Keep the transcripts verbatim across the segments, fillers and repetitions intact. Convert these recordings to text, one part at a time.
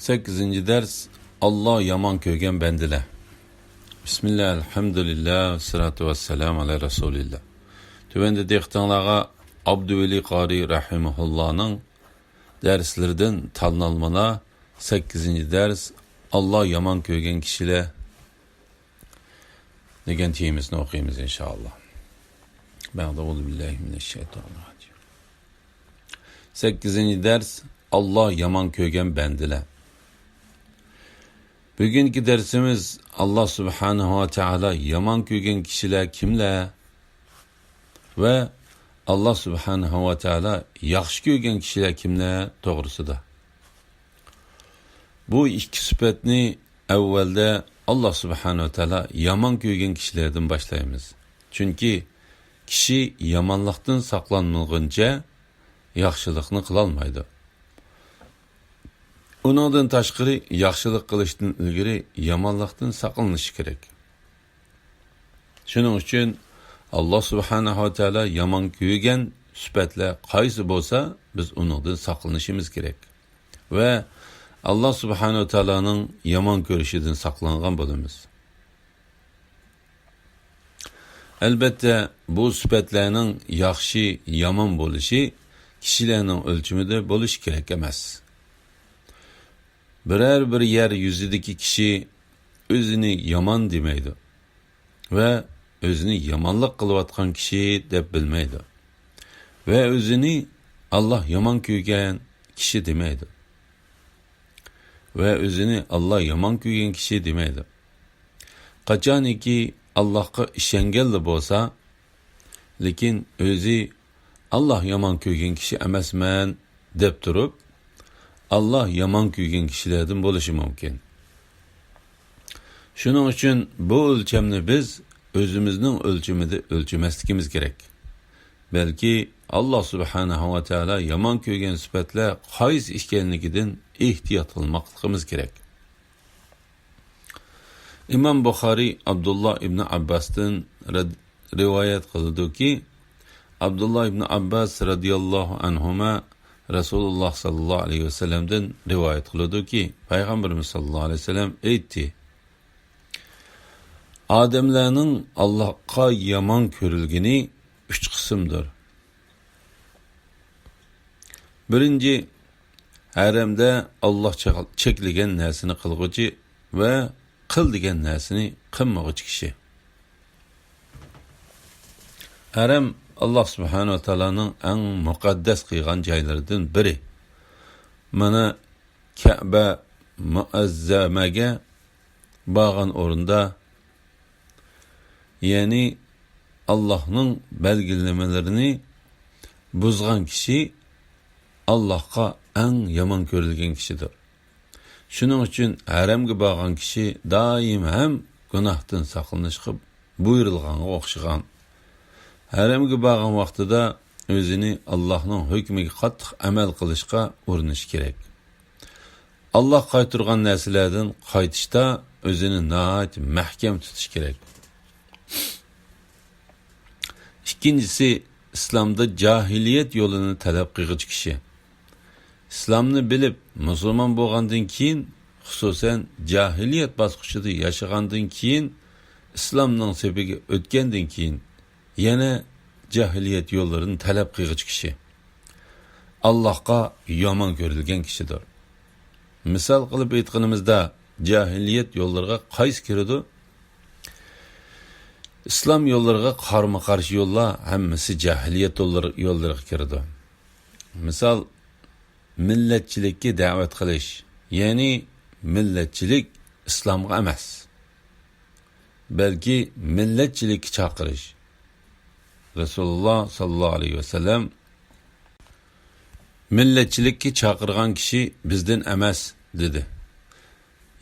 سەككىزىنچى دەرس، ئاللا يامان كۆرگەن بەندىلەر. بىسمىللا، ئەلھەمدۇلىللا، ۋەسسالاتۇ ۋەسسالامۇ ئالا رەسۇلىللا. تۆۋەندە دىققىتىڭلارغا ئابدۇۋەلى قارى رەھىمەھۇللانىڭ دەرسلىرىدىن تاللانمىلار، سەككىزىنچى دەرس، ئاللا يامان كۆرگەن كىشىلەر دېگەن تېمىسىنى ئوقۇيمىز، ئىنشائاللا. بەئدە، ئەئۇزۇ بىللاھى مىنەششەيتانىررەجىم. سەككىزىنچى دەرس، ئاللا يامان كۆرگەن بەندىلەر. بۈگۈنكى دەرسىمىز ئاللا سۇبھانەھۇ ۋە تائالا يامان كۆرگەن كىشىلەر كىملەر ۋە ئاللا سۇبھانەھۇ ۋە تائالا ياخشى كۆرگەن كىشىلەر كىملەر توغرىسىدا. بۇ ئىككى سۈپەتنى ئەۋۋەلدە ئاللا سۇبھانەھۇ ۋە تائالا يامان كۆرگەن كىشىلەردىن باشلايمىز. چۈنكى كىشى يامانلىقتىن ساقلانمىغۇنچە ياخشىلىقنى قىلالمايدۇ. ئۇنىڭدىن تاشقىرى، ياخشىلىق قىلىشتىن ئىلگىرى يامانلىقتىن ساقلىنىشى كېرەك. شۇنىڭ ئۈچۈن ئاللا سۇبھانەھۇ ۋە تائالا يامان كۆرگەن سۈپەتلەر قايسى بولسا، بىز ئۇنىڭدىن ساقلىنىشىمىز كېرەك. ۋە ئاللا سۇبھانەھۇ ۋە تائالانىڭ يامان كۆرۈشىدىن ساقلانغان بولىمىز. ئەلبەتتە، بۇ سۈپەتلەرنىڭ ياخشى، يامان بولۇشى كىشىلەرنىڭ ئۆلچىمىدە بولۇشى كېرەك ئەمەس. بىرەر بىر يەر يۈزىدىكى كىشى ئۆزىنى يامان دېمەيدۇ ۋە ئۆزىنى يامانلىق قىلىۋاتقان كىشى دەپ بىلمەيدۇ ۋە ئۆزىنى ئاللا يامان كۆرگەن كىشى دېمەيدۇ ۋە ئۆزىنى ئاللا يامان كۆرگەن كىشى دېمەيدۇ. قاچانكى ئاللاھقا ئىشەنگەنلا بولسا، لېكىن ئۆزى ئاللا يامان كۆرگەن كىشى ئەمەسمەن دەپ تۇرۇپ، ئاللا يامان كۆرگەن كىشىلەردىن بولۇشى مۇمكىن. شۇنىڭ ئۈچۈن بۇ ئۆلچەمنى بىز ئۆزىمىزنىڭ ئۆلچىمىدە ئۆلچىمەسلىكىمىز كېرەك. بەلكى ئاللا سۇبھانەھۇ ۋە تائالا يامان كۆرگەن سۈپەتلەر قايسى ئىكەنلىكىدىن ئېھتىيات قىلماقلىقىمىز كېرەك. ئىمام بۇخارىي ئابدۇللا ئىبنى ئابباستىن رەد-، رىۋايەت قىلىدۇكى، ئابدۇللا ئىبنى ئابباس رەزىياللاھۇ ئەنھۇما رەسۇلۇللا ساللاللاھۇ ئەلەيھى ۋەسەللەمدىن رىۋايەت قىلىدۇكى، پەيغەمبىرىمىز ساللاللاھۇ ئەلەيھى ۋەسەللەم ئېيتتى: ئادەملەرنىڭ ئاللاھقا يامان كۆرۈلگىنى ئۈچ قىسىمدۇر. بىرىنچى، ھەرەمدە ئاللا چەك-، چەكلىگەن نەرسىنى قىلغۇچى ۋە قىل دېگەن نەرسىنى قىلمىغۇچى كىشى. ھەرەم ئاللا سۇبھانەھۇ ۋە تائالانىڭ ئەڭ مۇقەددەس قىلغان جايلىرىدىن بىرى. مانا، كەبە مۇئەززەمەگە بارغان ئورۇندا، يەنى ئاللاھنىڭ بەلگىلىمىلىرىنى بۇزغان كىشى ئاللاھقا ئەڭ يامان كۆرۈلگەن كىشىدۇر. شۇنىڭ ئۈچۈن ھەرەمگە بارغان كىشى دائىم ھەم گۇناھتىن ساقلىنىشقا بۇيرۇلغانغا ئوخشىغان. ھەرەمگە بارغان ۋاقتىدا ئۆزىنى ئاللاھنىڭ ھۆكمىگە قاتتىق ئەمەل قىلىشقا ئۇرۇنۇشى كېرەك. ئاللاھ قايتۇرغان نەرسىلەردىن قايتىشتا ئۆزىنى ناھايىتى مەھكەم تۇتۇشى كېرەك. ئىككىنچىسى، ئىسلامدا جاھىلىيەت يولىنى تەلەپ قىلغۇچى كىشى. ئىسلامنى بىلىپ، مۇسۇلمان بولغاندىن كېيىن، خۇسۇسەن، جاھىلىيەت باسقۇچىدا ياشىغاندىن كېيىن، ئىسلامنىڭ سېپىگە ئۆتكەندىن كېيىن، يەنە جاھىلىيەت يوللىرىنى تەلەپ قىلغۇچى كىشى ئاللاھقا يامان كۆرۈلگەن كىشىدۇر. مىسال قىلىپ ئېيتقىنىمىزدا، جاھىلىيەت يوللىرىغا قايسى كىرىدۇ؟ ئىسلام يوللىرىغا قارىمۇ قارشى يوللار ھەممىسى جاھىلىيەت يوللىرى، يوللىرىغا كىرىدۇ. مىسال، مىللەتچىلىككە دەۋەت قىلىش، يەنى مىللەتچىلىك ئىسلامغا ئەمەس، بەلكى مىللەتچىلىككە چاقىرىش. رەسۇلۇللا ساللاللاھۇ ئەلەيھى ۋەسەللەم، «مىللەتچىلىككە چاقىرغان كىشى بىزدىن ئەمەس» دېدى.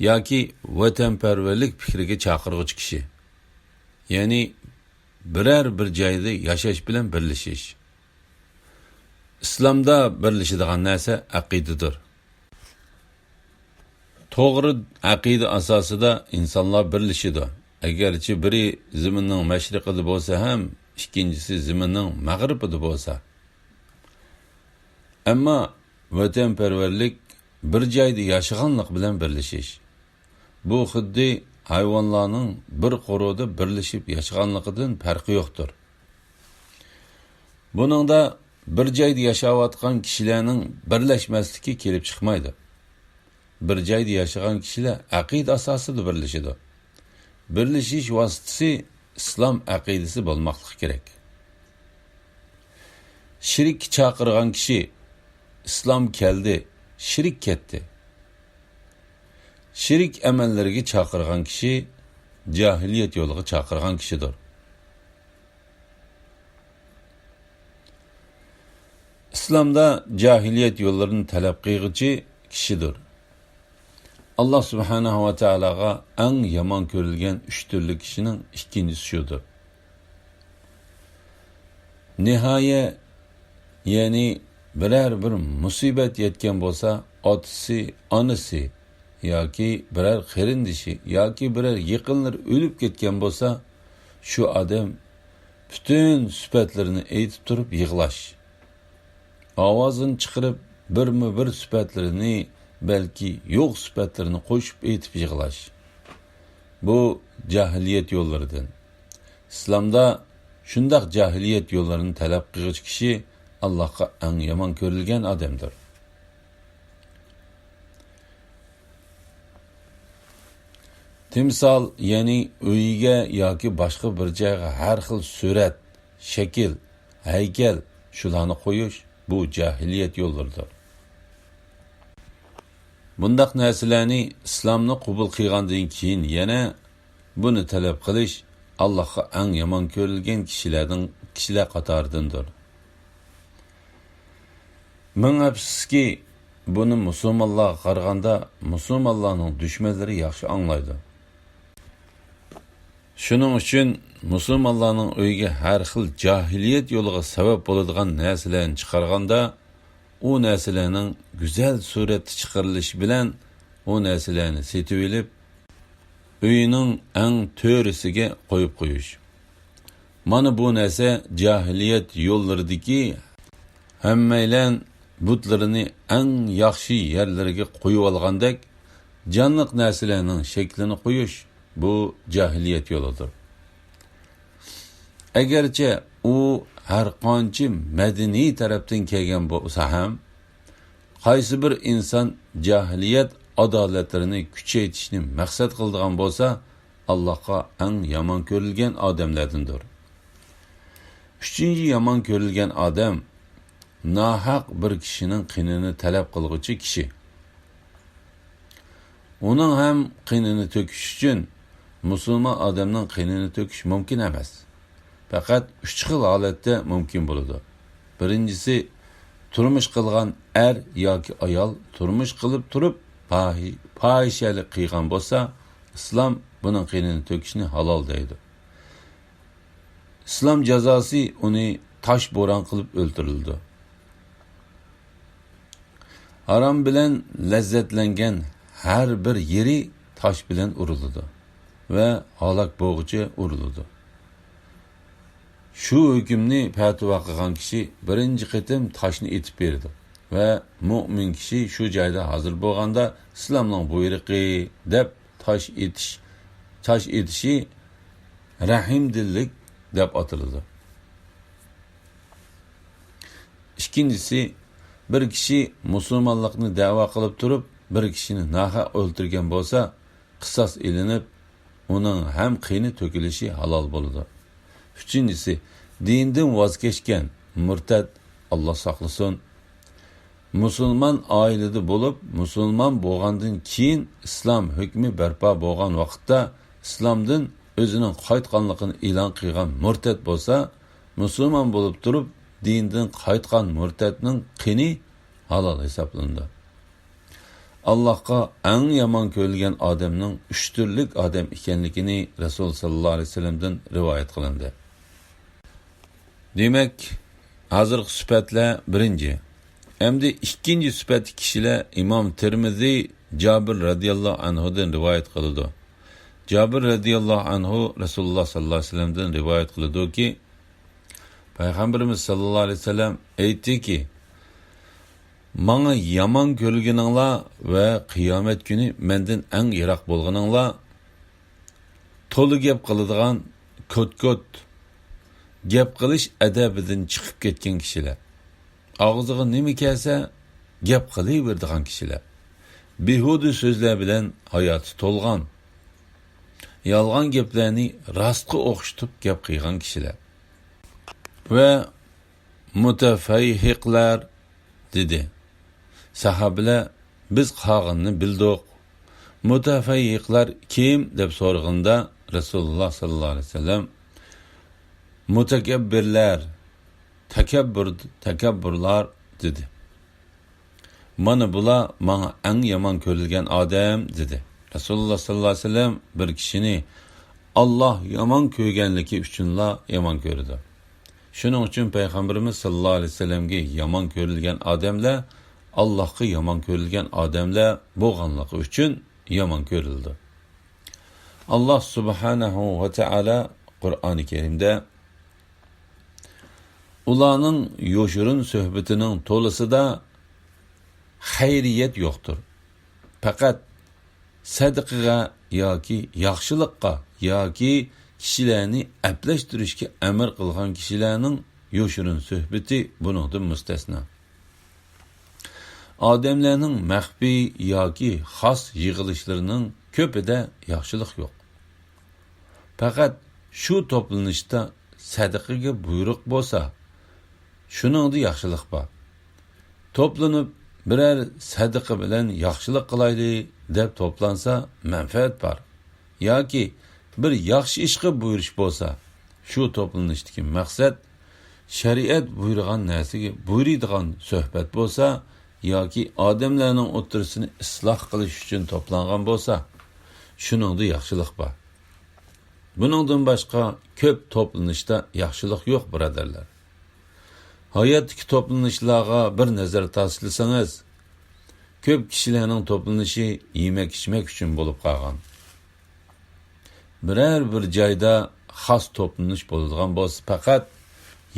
ياكى ۋەتەنپەرۋەرلىك پىكرىگە چاقىرغۇچى كىشى، يەنى بىرەر بىر جايدا ياشاش بىلەن بىرلىشىش. ئىسلامدا بىرلىشىدىغان نەرسە ئەقىدىدۇر. توغرا ئەقىدە ئاساسىدا ئىنسانلار بىرلىشىدۇ. ئەگەرچە بىرى زېمىننىڭ مەشرىقىدا بولسا ھەم، ئىككىنچىسى زېمىننىڭ مەغرىبىدا بولسا. ئەمما ۋەتەنپەرۋەرلىك بىر جايدا ياشىغانلىق بىلەن بىرلىشىش. بۇ خۇددى ھايۋانلارنىڭ بىر قورۇدا بىرلىشىپ ياشىغانلىقىدىن پەرقى يوقتۇر. بۇنىڭدا بىر جايدا ياشاۋاتقان كىشىلەرنىڭ بىرلەشمەسلىكى كېلىپ چىقمايدۇ. بىر جايدا ياشىغان كىشىلەر ئەقىدە ئاساسىدا بىرلىشىدۇ. بىرلىشىش ۋاسىتىسى ئىسلام ئەقىدىسى بولماقلىقى كېرەك. شىرككە چاقىرغان كىشى، ئىسلام كەلدى، شىرك كەتتى. شىرك ئەمەللىرىگە چاقىرغان كىشى جاھىلىيەت يولىغا چاقىرغان كىشىدۇر. ئىسلامدا جاھىلىيەت يوللىرىنى تەلەپ قىلغۇچى كىشىدۇر. ئاللا سۇبھانەھۇ ۋە تائالاغا ئەڭ يامان كۆرۈلگەن ئۈچ تۈرلۈك كىشىنىڭ ئىككىنچىسى شۇدۇر. نىھايە، يەنى بىرەر بىر مۇسىبەت يەتكەن بولسا، ئاتىسى، ئانىسى ياكى بىرەر قېرىندىشى ياكى بىرەر يېقىنلىرى ئۆلۈپ كەتكەن بولسا، شۇ ئادەم پۈتۈن سۈپەتلىرىنى ئېيتىپ تۇرۇپ يىغلاش. ئاۋازىنى چىقىرىپ، بىرمۇ بىر سۈپەتلىرىنى، بەلكى يوق سۈپەتلىرىنى قوشۇپ ئېيتىپ يىغلاش. بۇ جاھىلىيەت يوللىرىدىن. ئىسلامدا شۇنداق جاھىلىيەت يوللىرىنى تەلەپ قىلغۇچى كىشى ئاللاھقا ئەڭ يامان كۆرۈلگەن ئادەمدۇر. تىمسال، يەنى ئۆيىگە ياكى باشقا بىر جايغا ھەر خىل سۈرەت، شەكىل، ھەيكەل، شۇلارنى قويۇش، بۇ جاھىلىيەت يوللىرىدۇر. بۇنداق نەرسىلەرنى ئىسلامنى قوبۇل قىلغاندىن كېيىن يەنە بۇنى تەلەپ قىلىش ئاللاھقا ئەڭ يامان كۆرۈلگەن كىشىلەرنىڭ، كىشىلەر قاتارىدىندۇر. مىڭ ئەپسۇسكى، بۇنى مۇسۇلمانلارغا قارىغاندا مۇسۇلمانلارنىڭ دۈشمەنلىرى ياخشى ئاڭلايدۇ. شۇنىڭ ئۈچۈن مۇسۇلمانلارنىڭ ئۆيىگە ھەر خىل جاھىلىيەت يولىغا سەۋەب بولىدىغان نەرسىلەرنى چىقارغاندا، ئۇ نەرسىلەرنىڭ گۈزەل سۈرەتتە چىقىرىلىشى بىلەن ئۇ نەرسىلەرنى سېتىۋېلىپ، ئۆيىنىڭ ئەڭ تۆرىسىگە قويۇپ قويۇش. مانا بۇ نەرسە جاھىلىيەت يوللىرىدىكى ھەممەيلەن بۇتلىرىنى ئەڭ ياخشى يەرلىرىگە قويۇۋالغاندەك، جانلىق نەرسىلەرنىڭ شەكلىنى قويۇش، بۇ جاھىلىيەت يولىدۇر. ئەگەرچە ئۇ ھەر قانچە مەدەنىي تەرەپتىن كەلگەن بولسا ھەم، قايسى بىر ئىنسان جاھىلىيەت ئادالەتلىرىنى كۈچەيتىشنى مەقسەت قىلىدىغان بولسا، ئاللاھقا ئەڭ يامان كۆرۈلگەن ئادەملەردىندۇر. ئۈچىنچى يامان كۆرۈلگەن ئادەم، ناھەق بىر كىشىنىڭ قېنىنى تەلەپ قىلغۇچى كىشى. ئۇنىڭ ھەم قېنىنى تۆكۈش ئۈچۈن مۇسۇلمان ئادەمنىڭ قېنىنى تۆكۈش مۇمكىن ئەمەس. پەقەت ئۈچ خىل ھالەتتە مۇمكىن بولىدۇ. بىرىنچىسى، تۇرمۇش قىلغان ئەر ياكى ئايال تۇرمۇش قىلىپ تۇرۇپ پاھى-، پاھىشەلىك قىلغان بولسا، ئىسلام بۇنىڭ قېنىنى تۆكۈشنى ھالال دەيدۇ. ئىسلام جازاسى ئۇنى تاش بوران قىلىپ ئۆلتۈرۈلىدۇ. ھارام بىلەن لەززەتلەنگەن ھەر بىر يېرى تاش بىلەن ئۇرۇلىدۇ ۋە ھالاك بولغۇچە ئۇرۇلىدۇ. شۇ ھۆكۈمنى پەتىۋا قىلغان كىشى بىرىنچى قېتىم تاشنى ئېتىپ بېرىدۇ ۋە مۇئمىن كىشى شۇ جايدا ھازىر بولغاندا ئىسلامنىڭ بۇيرۇقى دەپ تاش ئېتىش، تاش ئېتىشى رەھىمدىللىك دەپ ئاتىلىدۇ. ئىككىنچىسى، بىر كىشى مۇسۇلمانلىقنى دەۋا قىلىپ تۇرۇپ، بىر كىشىنى ناھەق ئۆلتۈرگەن بولسا، قىساس ئېلىنىپ، ئۇنىڭ ھەم قېنى تۆكۈلۈشى ھالال بولىدۇ. ئۈچىنچىسى، دىندىن ۋاز كەچكەن مۇرتەت، ئاللا ساقلىسۇن، مۇسۇلمان ئائىلىدە بولۇپ، مۇسۇلمان بولغاندىن كېيىن ئىسلام ھۆكمى بەرپا بولغان ۋاقىتتا ئىسلامدىن ئۆزىنىڭ قايتقانلىقىنى ئېلان قىلغان مۇرتەت بولسا، مۇسۇلمان بولۇپ تۇرۇپ دىندىن قايتقان مۇرتەتنىڭ قېنى ھالال ھېسابلىنىدۇ. ئاللاھقا ئەڭ يامان كۆرۈلگەن ئادەمنىڭ ئۈچ تۈرلۈك ئادەم ئىكەنلىكىنى رەسۇل ساللاللاھۇ ئەلەيھى ۋەسەللەمدىن رىۋايەت قىلىندى. دېمەك، ھازىرقى سۈپەتلەر بىرىنچى. ئەمدى ئىككىنچى سۈپەتتىكى كىشىلەر ئىمام تىرمىزى جابىر رەزىياللاھۇ ئەنھۇدىن رىۋايەت قىلىدۇ. جابىر رەزىياللاھۇ ئەنھۇ رەسۇلۇللاھ ساللاللاھۇ ئەلەيھى ۋەسەللەمدىن رىۋايەت قىلىدۇكى، پەيغەمبىرىمىز ساللاللاھۇ ئەلەيھى ۋەسەللەم ئېيتتىكى، ماڭا يامان كۆرۈلگىنىڭلار ۋە قىيامەت كۈنى مەندىن ئەڭ يىراق بولغىنىڭلار، تولا گەپ قىلىدىغان، كوت-كوت، گەپ قىلىش ئەدەبىدىن چىقىپ كەتكەن كىشىلەر، ئاغزىغا نېمە كەلسە گەپ قىلىۋېرىدىغان كىشىلەر، بىھۇدە سۆزلەر بىلەن ھاياتى تولغان، يالغان گەپلەرنى راستقا ئوخشىتىپ گەپ قىلغان كىشىلەر ۋە مۇتەفەيھىقلەر، دېدى. ساھابىلەر: «بىز قالغىنىنى بىلدۇق. مۇتەفەيھىقلەر كىم؟» دەپ سورىغىنىدا، رەسۇلۇللا ساللاللاھۇ ئەلەيھى ۋەسەللەم: «مۇتەكەببىرلەر، تەكەببۇر، تەكەببۇرلار»، دېدى. «مانا بۇلار ماڭا ئەڭ يامان كۆرۈلگەن ئادەم»، دېدى. رەسۇلۇللا ساللاللاھۇ ئەلەيھى ۋەسەللەم بىر كىشىنى ئاللاھ يامان كۆرگەنلىكى ئۈچۈنلا يامان كۆرىدۇ. شۇنىڭ ئۈچۈن پەيغەمبىرىمىز ساللاللاھۇ ئەلەيھى ۋەسەللەمگە يامان كۆرۈلگەن ئادەملەر ئاللاھقا يامان كۆرۈلگەن ئادەملەر بولغانلىقى ئۈچۈن يامان كۆرۈلىدۇ. ئاللاھ سۇبھانەھۇ ۋە تائالا قۇرئانى كەرىمدە ئۇلارنىڭ يوشۇرۇن سۆھبىتىنىڭ تولىسىدا خەيرىيەت يوقتۇر. پەقەت سەدىقىگە ياكى ياخشىلىققا ياكى كىشىلەرنى ئەپلەشتۈرۈشكە ئەمر قىلغان كىشىلەرنىڭ يوشۇرۇن سۆھبىتى بۇنىڭدىن مۇستەسنا. ئادەملەرنىڭ مەخپىي ياكى خاس يىغىلىشلىرىنىڭ كۆپىدە ياخشىلىق يوق. پەقەت شۇ توپلىنىشتا سەدىقىگە بۇيرۇق بولسا، شۇنىڭدا ياخشىلىق بار. توپلىنىپ، بىرەر سەدىقە بىلەن ياخشىلىق قىلايلى دەپ توپلانسا، مەنپەئەت بار. ياكى بىر ياخشى ئىشقا بۇيرۇش بولسا، شۇ توپلىنىشتىكى مەقسەت شەرىئەت بۇيرۇغان نەرسىگە بۇيرۇيدىغان سۆھبەت بولسا ياكى ئادەملەرنىڭ ئوتتۇرىسىنى ئىسلاھ قىلىش ئۈچۈن توپلانغان بولسا، شۇنىڭدا ياخشىلىق بار. بۇنىڭدىن باشقا كۆپ توپلىنىشتا ياخشىلىق يوق، بۇرادەرلەر. ھاياتتىكى توپلىنىشلارغا بىر نەزەر تاشلىسىڭىز، كۆپ كىشىلەرنىڭ توپلىنىشى يېمەك-ئىچمەك ئۈچۈن بولۇپ قالغان. بىرەر بىر جايدا خاس توپلىنىش بولىدىغان بولسا، پەقەت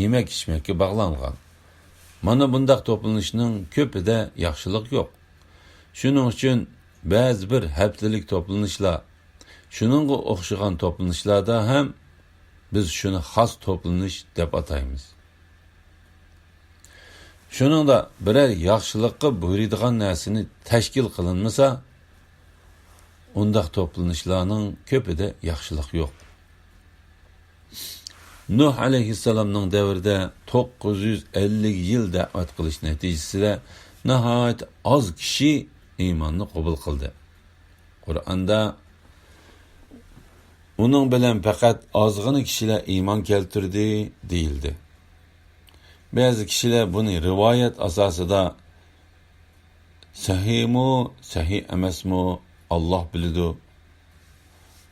يېمەك-ئىچمەككە باغلانغان. مانا بۇنداق توپلىنىشنىڭ كۆپىدە ياخشىلىق يوق. شۇنىڭ ئۈچۈن بەزى بىر ھەپتىلىك توپلىنىشلار، شۇنىڭغا ئوخشىغان توپلىنىشلاردا ھەم بىز شۇنى خاس توپلىنىش دەپ ئاتايمىز. شۇنىڭدا بىرەر ياخشىلىققا بۇيرۇيدىغان نەرسىنى تەشكىل قىلىنمىسا، ئۇنداق توپلىنىشلارنىڭ كۆپىدە ياخشىلىق يوق. نۇھ ئەلەيھىسسالامنىڭ دەۋرىدە توققۇز يۈز ئەللىك يىل دەۋەت قىلىش نەتىجىسىدە ناھايىتى ئاز كىشى ئىماننى قوبۇل قىلدى. قۇرئاندا ئۇنىڭ بىلەن پەقەت ئازغىنە كىشىلەر ئىمان كەلتۈردى دېيىلدى. بەزى كىشىلەر بۇنى رىۋايەت ئاساسىدا سەھىھمۇ، سەھىھ ئەمەسمۇ، ئاللاھ بىلىدۇ.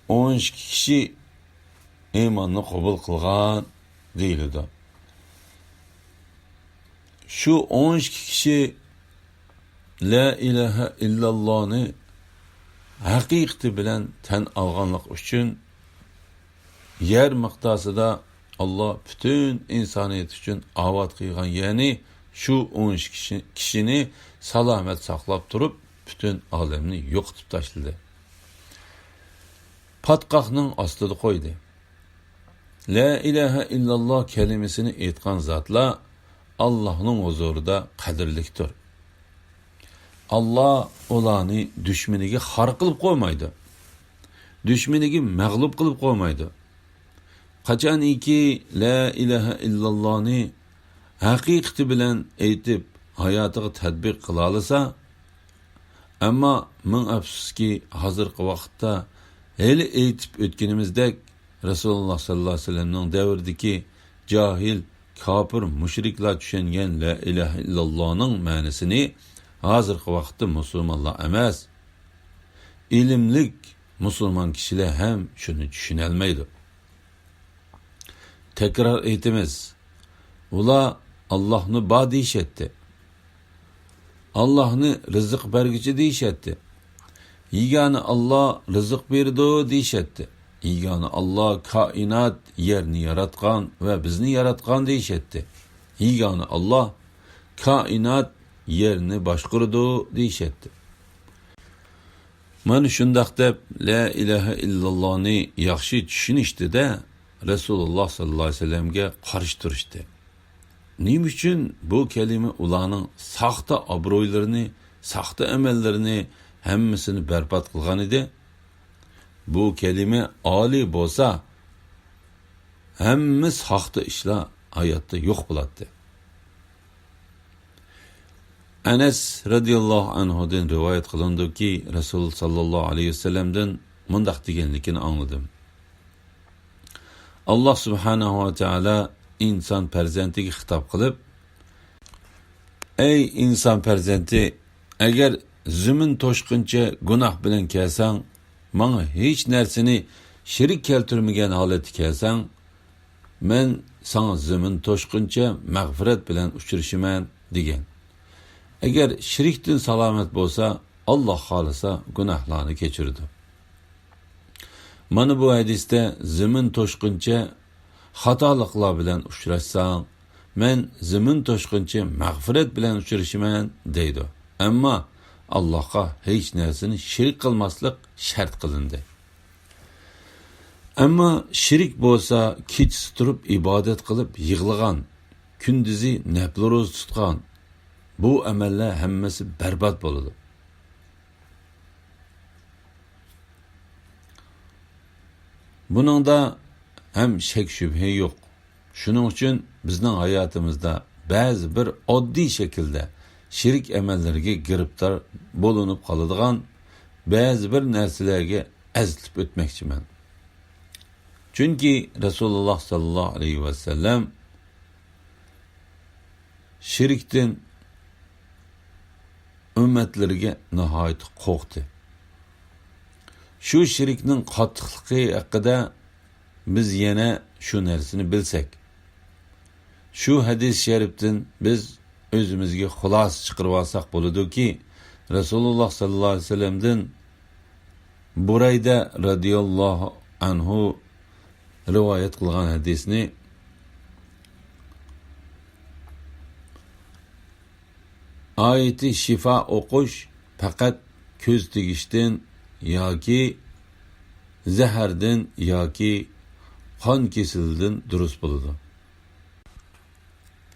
ئون ئىككى كىشى ئىماننى قوبۇل قىلغان دېيىلىدۇ. شۇ ئون ئىككى كىشى لا ئىلاھە ئىللاللانى ھەقىقىتى بىلەن تەن ئالغانلىقى ئۈچۈن يەر مىقداسىدا ئاللاھ پۈتۈن ئىنسانىيەت ئۈچۈن ئاۋات قىلغان يەرنى، شۇ ئون ئىككى كىشى، كىشىنى سالامەت ساقلاپ تۇرۇپ، پۈتۈن ئالەمنى يوقىتىپ تاشلىدى. پاتقاقنىڭ ئاستىدا قويدى. لا ئىلاھە ئىللاللا كەلىمىسىنى ئېيتقان زاتلار ئاللاھنىڭ ھۇزۇرىدا قەدىرلىكتۇر. ئاللاھ ئۇلارنى دۈشمىنىگە خار قىلىپ قويمايدۇ. دۈشمىنىگە مەغلۇپ قىلىپ قويمايدۇ. قاچانكى لا ئىلاھە ئىللاللانى ھەقىقىتى بىلەن ئېيتىپ، ھاياتىغا تەتبىق قىلالىسا، ئەمما مىڭ ئەپسۇسكى، ھازىرقى ۋاقىتتا ھېلى ئېيتىپ ئۆتكىنىمىزدەك، رەسۇلۇللا ساللاللاھۇ ئەلەيھى ۋەسەللەمنىڭ دەۋرىدىكى جاھىل، كاپىر، مۇشرىكلار چۈشەنگەن لا ئىلاھە ئىللاللانىڭ مەنىسىنى ھازىرقى ۋاقىتتا مۇسۇلمانلار ئەمەس، ئىلىملىك مۇسۇلمان كىشىلەر ھەم شۇنى چۈشىنەلمەيدۇ. تەكرار ئېيتىمىز، ئۇلار ئاللاھنى بار دېيىشەتتى. ئاللاھنى رىزىق بەرگۈچى دېيىشەتتى. يېگانە ئاللاھ رىزىق بېرىدۇ دېيىشەتتى. يېگانە ئاللاھ كائىنات، يەرنى ياراتقان ۋە بىزنى ياراتقان دېيىشەتتى. يېگانە ئاللاھ كائىنات، يەرنى باشقۇرىدۇ دېيىشەتتى. مانا شۇنداق دەپ، لا ئىلاھە ئىللاللانى ياخشى چۈشىنىشتىدە، رەسۇلۇللا ساللاللاھۇ ئەلەيھى ۋەسەللەمگە قارشى تۇرۇشتى. نېمە ئۈچۈن؟ بۇ كەلىمە ئۇلارنىڭ ساختا ئابرۇيلىرىنى، ساختا ئەمەللىرىنى، ھەممىسىنى بەربات قىلغان ئىدى. بۇ كەلىمە ئالىي بولسا، ھەممە ساختا ئىشلار ھاياتتا يوق بولاتتى. ئەنەس رەزىياللاھۇ ئەنھۇدىن رىۋايەت قىلىنىدۇكى، رەسۇل ساللاللاھۇ ئەلەيھى ۋەسەللەمدىن مۇنداق دېگەنلىكىنى ئاڭلىدىم. ئاللاھ سۇبھانەھۇ ۋە تائالا ئىنسان پەرزەنتىگە خىتاب قىلىپ، ئەي ئىنسان پەرزەنتى، ئەگەر زېمىن توشقىنىچە گۇناھ بىلەن كەلسەڭ، ماڭا ھېچ نەرسىنى شېرىك كەلتۈرمىگەن ھالەتتە كەلسەڭ، مەن ساڭا زېمىن توشقىنىچە مەغپىرەت بىلەن ئۇچرىشىمەن، دېگەن. ئەگەر شېرىكتىن سالامەت بولسا، ئاللاھ خالىسا گۇناھلارنى كەچۈرىدۇ. مانا بۇ ھەدىستە زېمىن توشقىنىچە خاتالىقلار بىلەن ئۇچراشساڭ، مەن زېمىن توشقىنىچە مەغپىرەت بىلەن ئۇچرىشىمەن، دەيدۇ. ئەمما ئاللاھقا ھېچ نەرسىنى شېرىك قىلماسلىق شەرت قىلىندى. ئەمما شېرىك بولسا، كېچىسى تۇرۇپ ئىبادەت قىلىپ يىغلىغان، كۈندۈزى نەپلى روزا تۇتقان، بۇ ئەمەللەر ھەممىسى بەربات بولىدۇ. بۇنىڭدا ھەم شەك-شۈبھە يوق. شۇنىڭ ئۈچۈن بىزنىڭ ھاياتىمىزدا بەزى بىر ئاددىي شەكىلدە شېرىك ئەمەللەرگە گىرىپتار بولۇنۇپ قالىدىغان بەزى بىر نەرسىلەرگە ئەزىتىپ ئۆتمەكچىمەن. چۈنكى رەسۇلۇللا ساللاللاھۇ ئەلەيھى ۋەسەللەم شېرىكتىن ئۈممەتلىرىگە ناھايىتى قورقتى. شۇ شېرىكنىڭ قاتتىقلىقى ھەققىدە بىز يەنە شۇ نەرسىنى بىلسەك، شۇ ھەدىس شەرىپتىن بىز ئۆزىمىزگە خۇلاسە چىقىرىۋالساق بولىدۇكى، رەسۇلۇللا ساللاللاھۇ ئەلەيھى ۋەسەللەمدىن بۇرەيدە رەزىياللاھۇ ئەنھۇ رىۋايەت قىلغان ھەدىسنى، ئايىتى شىفا ئوقۇش پەقەت كۆز تېگىشتىن ياكى زەھەردىن ياكى قان كېسىلىدىن دۇرۇس بولىدۇ.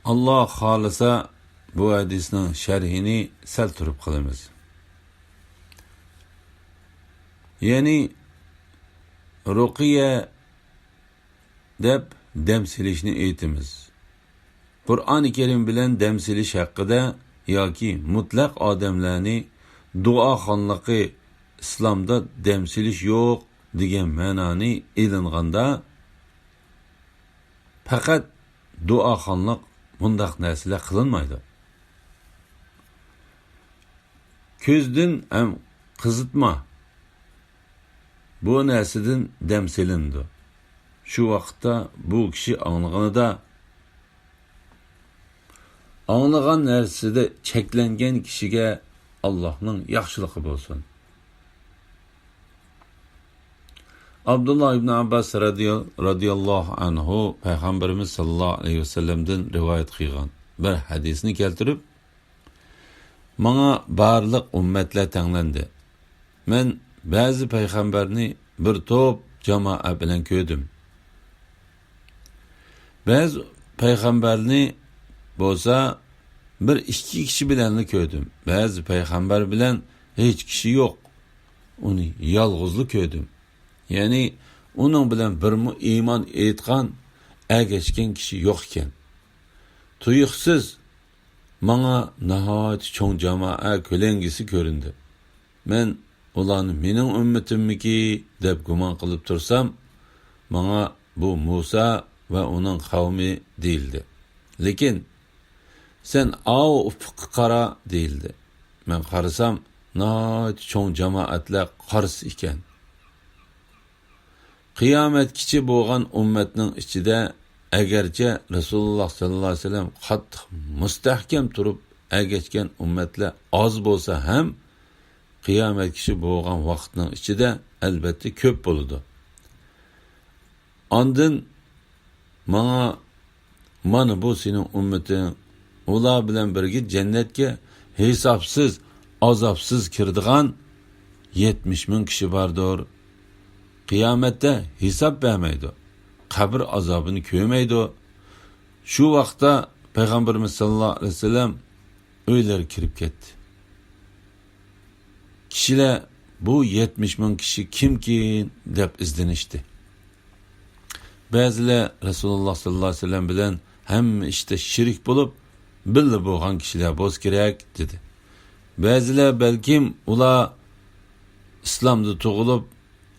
ئاللا خالىسا، بۇ ھەدىسنىڭ شەرھىنى سەل تۇرۇپ قىلىمىز. يەنى رۇقىيە دەپ دەم سېلىشنى ئېيتىمىز. قۇرئانى كەرىم بىلەن دەم سېلىش ھەققىدە ياكى مۇتلەق ئادەملەرنى دۇئاخانلىقى، ئىسلامدا دەم سېلىش يوق دېگەن مەنانى ئېلىنغاندا، پەقەت دۇئاخانلىق بۇنداق نەرسىلەر قىلىنمايدۇ. كۆزدىن ھەم قىزىتما بۇ نەرسىدىن دەم سېلىنىدۇ. شۇ ۋاقىتتا بۇ كىشى ئاڭلىغىنىدا، ئاڭلىغان نەرسىدە چەكلەنگەن كىشىگە ئاللاھنىڭ ياخشىلىقى بولسۇن. ئابدۇللا ئىبن ئابباس رەزىيال-، رەزىياللاھۇ ئەنھۇ پەيغەمبىرىمىز ساللاللاھۇ ئەلەيھى ۋەسەللەمدىن رىۋايەت قىلغان بىر ھەدىسنى كەلتۈرۈپ، ماڭا بارلىق ئۈممەتلەر تەڭلەندى. مەن بەزى پەيغەمبەرنى بىر توپ جامائەت بىلەن كۆردۈم. بەزى پەيغەمبەرنى بولسا بىر ئىككى كىشى بىلەنلا كۆردۈم. بەزى پەيغەمبەر بىلەن ھېچ كىشى يوق. ئۇنى يالغۇزلا كۆردۈم. يەنى ئۇنىڭ بىلەن بىرمۇ ئىمان ئېيتقان، ئەگەشكەن كىشى يوق ئىكەن. تۇيۇقسىز ماڭا ناھايىتى چوڭ جامائە كۆلەڭگىسى كۆرۈندى. مەن ئۇلارنى مېنىڭ ئۈممىتىممىكى دەپ گۇمان قىلىپ تۇرسام، ماڭا بۇ مۇسا ۋە ئۇنىڭ قەۋمى دېيىلدى. لېكىن سەن ئاۋۇ ئۇپۇققا قارا دېيىلدى. مەن قارىسام، ناھايىتى چوڭ جامائەتلەر قارىسى ئىكەن. قىيامەتكىچە بولغان ئۈممەتنىڭ ئىچىدە ئەگەرچە رەسۇلۇللا ساللاللاھۇ ئەلەيھى ۋەسەللەم قاتتىق مۇستەھكەم تۇرۇپ ئەگەشكەن ئۈممەتلەر ئاز بولسا ھەم، قىيامەتكىچە بولغان ۋاقىتنىڭ ئىچىدە ئەلۋەتتە كۆپ بولىدۇ. ئاندىن ماڭا، مانا بۇ سېنىڭ ئۈممىتىڭ، ئۇلار بىلەن بىرگە جەننەتكە ھېسابسىز، ئازابسىز كىرىدىغان يەتمىش مىڭ كىشى باردۇر. قىيامەتتە ھېساب بەرمەيدۇ، قەبرە ئازابىنى كۆرمەيدۇ. شۇ ۋاقىتتا پەيغەمبىرىمىز ساللاللاھۇ ئەلەيھى ۋەسەللەم ئۆيلەرگە كىرىپ كەتتى. كىشىلەر بۇ يەتمىش مىڭ كىشى كىمكىن دەپ ئىزدىنىشتى. بەزىلەر رەسۇلۇللاھ ساللاللاھۇ ئەلەيھى ۋەسەللەم بىلەن ھەممە ئىشتا شېرىك بولۇپ، بىللە بولغان كىشىلەر بولسا كېرەك، دېدى. بەزىلەر بەلكىم ئۇلار ئىسلامدا تۇغۇلۇپ،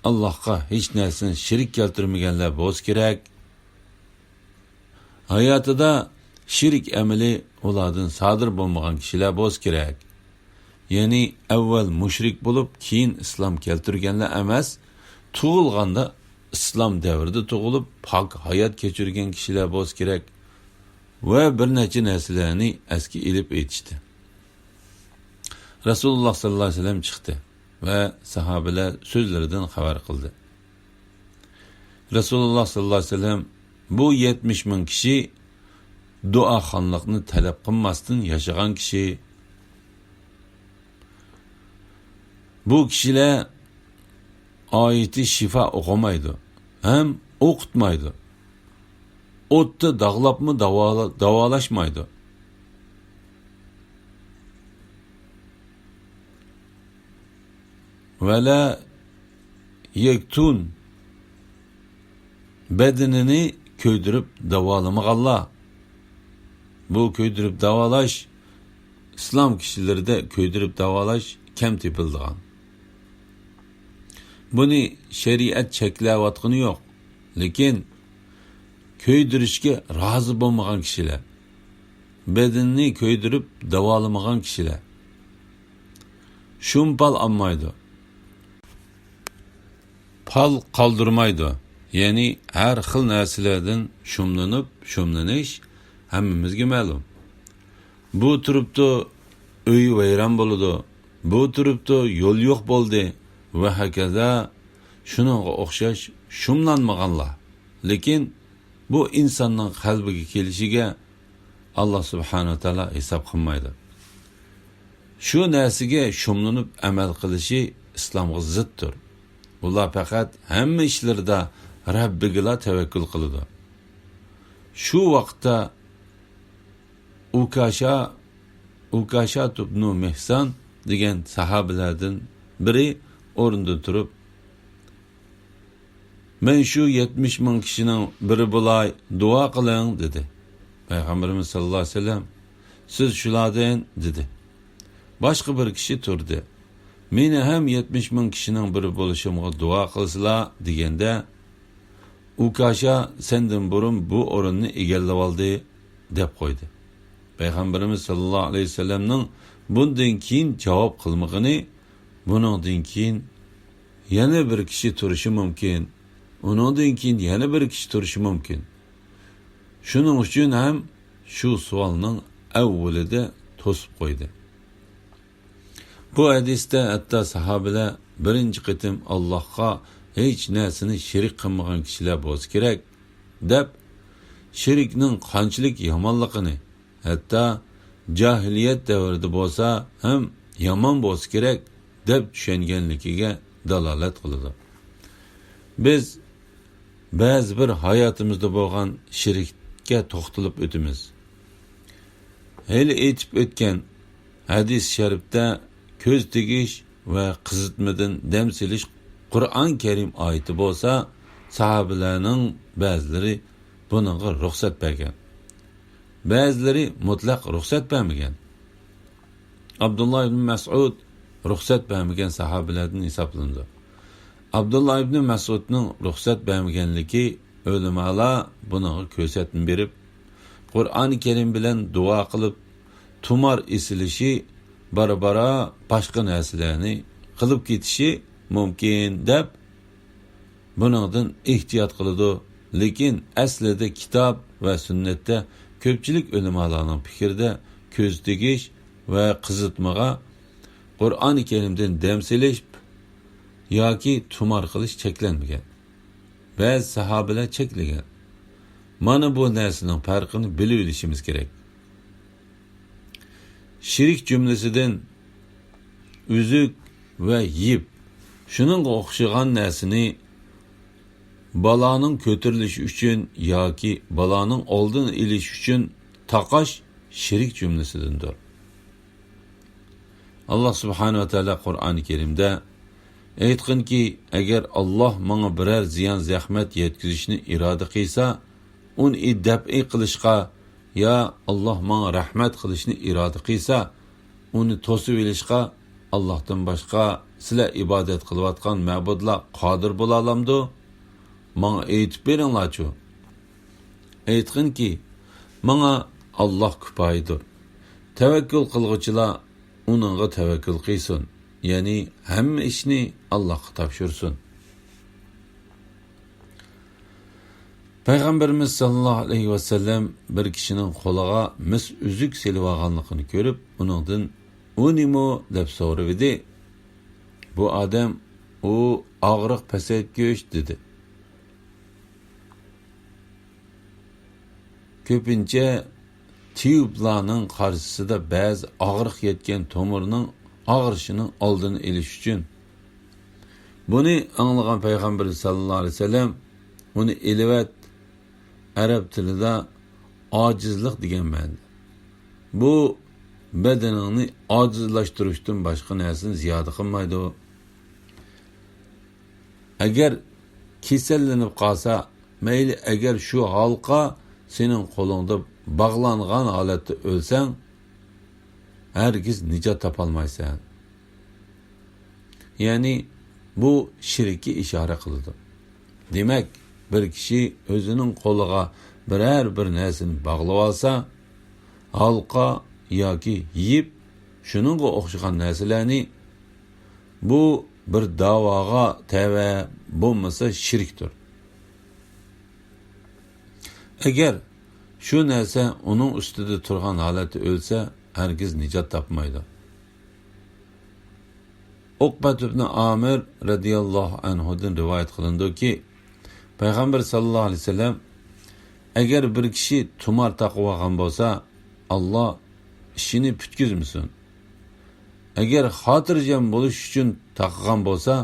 ئاللاھقا ھېچ نەرسىنى شېرىك كەلتۈرمىگەنلەر بولسا كېرەك. ھاياتىدا شېرىك ئەمىلى ئۇلاردىن سادىر بولمىغان كىشىلەر بولسا كېرەك. يەنى ئەۋۋەل مۇشرىك بولۇپ، كېيىن ئىسلام كەلتۈرگەنلەر ئەمەس، تۇغۇلغاندا ئىسلام دەۋرىدە تۇغۇلۇپ، پاك ھايات كەچۈرگەن كىشىلەر بولسا كېرەك. ۋە بىر نەچچە نەرسىلەرنى ئەسكە ئېلىپ ئېيتىشتى. رەسۇلۇللاھ ساللاللاھۇ ئەلەيھى ۋەسەللەم چىقتى ۋە ساھابىلەر سۆزلىرىدىن خەۋەر قىلدى. رەسۇلۇللاھ ساللاللاھۇ ئەلەيھى ۋەسەللەم، بۇ يەتمىش مىڭ كىشى دۇئاخانلىقنى تەلەپ قىلماستىن ياشىغان كىشى. بۇ كىشىلەر ئايىتى شىفا ئوقۇمايدۇ ھەم ئوقۇتمايدۇ. ئوتتا داغلاپمۇ داۋالا-، داۋالاشمايدۇ. ۋەلە يەكتۇن، بەدىنىنى كۆيدۈرۈپ داۋالىمىغانلار. بۇ كۆيدۈرۈپ داۋالاش، ئىسلام كىشىلىرىدە كۆيدۈرۈپ داۋالاش كەم تېپىلىدىغان. بۇنى شەرىئەت چەكلەۋاتقىنى يوق. لېكىن كۆيدۈرۈشكە رازى بولمىغان كىشىلەر، بەدىنىنى كۆيدۈرۈپ داۋالىمىغان كىشىلەر شۇم پال ئالمايدۇ. پال قالدۇرمايدۇ. يەنى ھەر خىل نەرسىلەردىن شۇملىنىپ، شۇملىنىش ھەممىمىزگە مەلۇم. بۇ تۇرۇپتۇ، ئۆيى ۋەيران بولىدۇ. بۇ تۇرۇپتۇ، يول يوق بولدى ۋە ھاكازا شۇنىڭغا ئوخشاش شۇملانمىغانلار. لېكىن بۇ ئىنساننىڭ قەلبىگە كېلىشىگە ئاللا سۇبھانەھۇ ۋە تائالا ھېساب قىلمايدۇ. شۇ نەرسىگە شۇملىنىپ ئەمەل قىلىشى ئىسلامغا زىتتۇر. ئۇلار پەقەت ھەممە ئىشلىرىدا رەببىگىلا تەۋەككۈل قىلىدۇ. شۇ ۋاقىتتا ئۇكاشا، ئۇكاشا ئىبنۇ مىھسان دېگەن ساھابىلەردىن بىرى ئورنىدىن تۇرۇپ، مەن شۇ يەتمىش مىڭ كىشىنىڭ بىرى بولاي، دۇئا قىلىڭ، دېدى. پەيغەمبىرىمىز ساللاللاھۇ ئەلەيھى ۋەسەللەم، سىز شۇلاردىن، دېدى. باشقا بىر كىشى تۇردى. مېنى ھەم يەتمىش مىڭ كىشىنىڭ بىرى بولۇشۇمغا دۇئا قىلسىلا، دېگەندە، ئۇكاشا سەندىن بۇرۇن بۇ ئورۇننى ئىگىلىۋالدى، دەپ قويدى. پەيغەمبىرىمىز ساللاللاھۇ ئەلەيھى ۋەسەللەمنىڭ بۇندىن كېيىن جاۋاب قىلمىغىنى، بۇنىڭدىن كېيىن يەنە بىر كىشى تۇرۇشى مۇمكىن، ئۇنىڭدىن كېيىن يەنە بىر كىشى تۇرۇشى مۇمكىن. شۇنىڭ ئۈچۈن ھەم شۇ سوئالنىڭ ئەۋۋىلىدە توسۇپ قويدى. بۇ ھەدىستە ھەتتا ساھابىلەر بىرىنچى قېتىم ئاللاھقا ھېچ نەرسىنى شېرىك قىلمىغان كىشىلەر بولسا كېرەك، دەپ، شېرىكنىڭ قانچىلىك يامانلىقىنى، ھەتتا جاھىلىيەت دەۋرىدە بولسا ھەم يامان بولسا كېرەك، دەپ چۈشەنگەنلىكىگە دالالەت قىلىدۇ. بىز بەزى بىر ھاياتىمىزدا بولغان شېرىككە توختىلىپ ئۆتىمىز. ھېلى ئېيتىپ ئۆتكەن ھەدىس شەرىپتە كۆز تېگىش ۋە قىزىتمىدىن دەم سېلىش قۇرئان كەرىم ئايىتى بولسا، ساھابىلەرنىڭ بەزىلىرى بۇنىڭغا رۇخسەت بەرگەن. بەزىلىرى مۇتلەق رۇخسەت بەرمىگەن. ئابدۇللا ئىبن مەسئۇد رۇخسەت بەرمىگەن ساھابىلەردىن ھېسابلىنىدۇ. ئابدۇللا ئىبن مەسئۇدنىڭ رۇخسەت بەرمىگەنلىكى، ئۆلىمالار بۇنىڭغا كۆرسەتمە بېرىپ، قۇرئانى كەرىم بىلەن دۇئا قىلىپ، تۇمار ئېسىلىشى، بارا-بارا باشقا نەرسىلەرنى قىلىپ كېتىشى مۇمكىن، دەپ بۇنىڭدىن ئېھتىيات قىلىدۇ. لېكىن ئەسلىدە كىتاب ۋە سۈننەتتە كۆپچىلىك ئۆلىمالارنىڭ پىكرىدە كۆز تېگىش ۋە قىزىتمىغا قۇرئانى كەرىمدىن دەم سېلىش ياكى تۇمار قىلىش چەكلەنمىگەن. بەزى ساھابىلەر چەكلىگەن. مانا بۇ نەرسىنىڭ پەرقىنى بىلىۋېلىشىمىز كېرەك. شېرىك جۈملىسىدىن ئۈزۈك ۋە يىپ، شۇنىڭغا ئوخشىغان نەرسىنى بالانىڭ كۆتۈرۈلۈشى ئۈچۈن ياكى بالانىڭ ئالدىنى ئېلىش ئۈچۈن تاقاش شېرىك جۈملىسىدىندۇر. ئاللا سۇبھانەھۇ ۋە تائالا قۇرئانى كەرىمدە، ئېيتقىنكى، ئەگەر ئاللا ماڭا بىرەر زىيان-زەخمەت يەتكۈزۈشنى ئىرادە قىلسا، ئۇنى دەپئى قىلىشقا، يا ئاللا ماڭا رەھمەت قىلىشنى ئىرادە قىلسا، ئۇنى توسۇۋېلىشقا ئاللاھتىن باشقا سىلەر ئىبادەت قىلىۋاتقان مەبۇدلار قادىر بولالامدۇ؟ ماڭا ئېيتىپ بېرىڭلارچۇ. ئېيتقىنكى، ماڭا ئاللا كۇپايىدۇر. تەۋەككۈل قىلغۇچىلار ئۇنىڭغا تەۋەككۈل قىلسۇن، يەنى ھەممە ئىشنى ئاللاغا تاپشۇرسۇن. پەيغەمبىرىمىز ساللاللاھۇ ئەلەيھى ۋەسەللەم بىر كىشىنىڭ قولىغا مىس ئۈزۈك سېلىۋالغانلىقىنى كۆرۈپ، ئۇنىڭدىن، «ئۇ نېمە؟» دەپ سورىۋىدى. بۇ ئادەم، «ئۇ ئاغرىق پەسەيتكۈچ» دېدى. كۆپىنچە تېۋىپلارنىڭ قارشىسىدا بەزى ئاغرىق يەتكەن تومۇرنىڭ ئاغرىشىنىڭ ئالدىنى ئېلىش ئۈچۈن. بۇنى ئاڭلىغان پەيغەمبىرىمىز ساللاللاھۇ ئەلەيھى ۋەسەللەم، «ئۇنى ئېلىۋەت» ئەرەب تىلىدا ئاجىزلىق دېگەن مەنىدە. بۇ بەدىنىڭنى ئاجىزلاشتۇرۇشتىن باشقا نەرسىنى زىيادە قىلمايدۇ. ئەگەر كېسەللىنىپ قالسا، مەيلى، ئەگەر شۇ ھالقا سېنىڭ قولۇڭدا باغلانغان ھالەتتە ئۆلسەڭ، ھەرگىز نىجات تاپالمايسەن. يەنى بۇ شىرككە ئىشارە قىلىدۇ. دېمەك، بىر كىشى ئۆزىنىڭ قولىغا بىرەر بىر نەرسىنى باغلىۋالسا، ھالقا ياكى يىپ، شۇنىڭغا ئوخشىغان نەرسىلەرنى، بۇ بىر داۋاغا تەۋە بولمىسا شىركتۇر. ئەگەر شۇ نەرسە ئۇنىڭ ئۈستىدە تۇرغان ھالەتتە ئۆلسە، ھەرگىز نىجات تاپمايدۇ. ئوقبەت ئىبنى ئامىر رەزىياللاھۇ ئەنھۇدىن رىۋايەت قىلىنىدۇكى، پەيغەمبەر ساللاللاھۇ ئەلەيھى ۋەسەللەم، ئەگەر بىر كىشى تۇمار تاقىۋالغان بولسا، ئاللا ئىشىنى پۈتكۈزمىسۇن. ئەگەر خاتىرجەم بولۇش ئۈچۈن تاقىغان بولسا،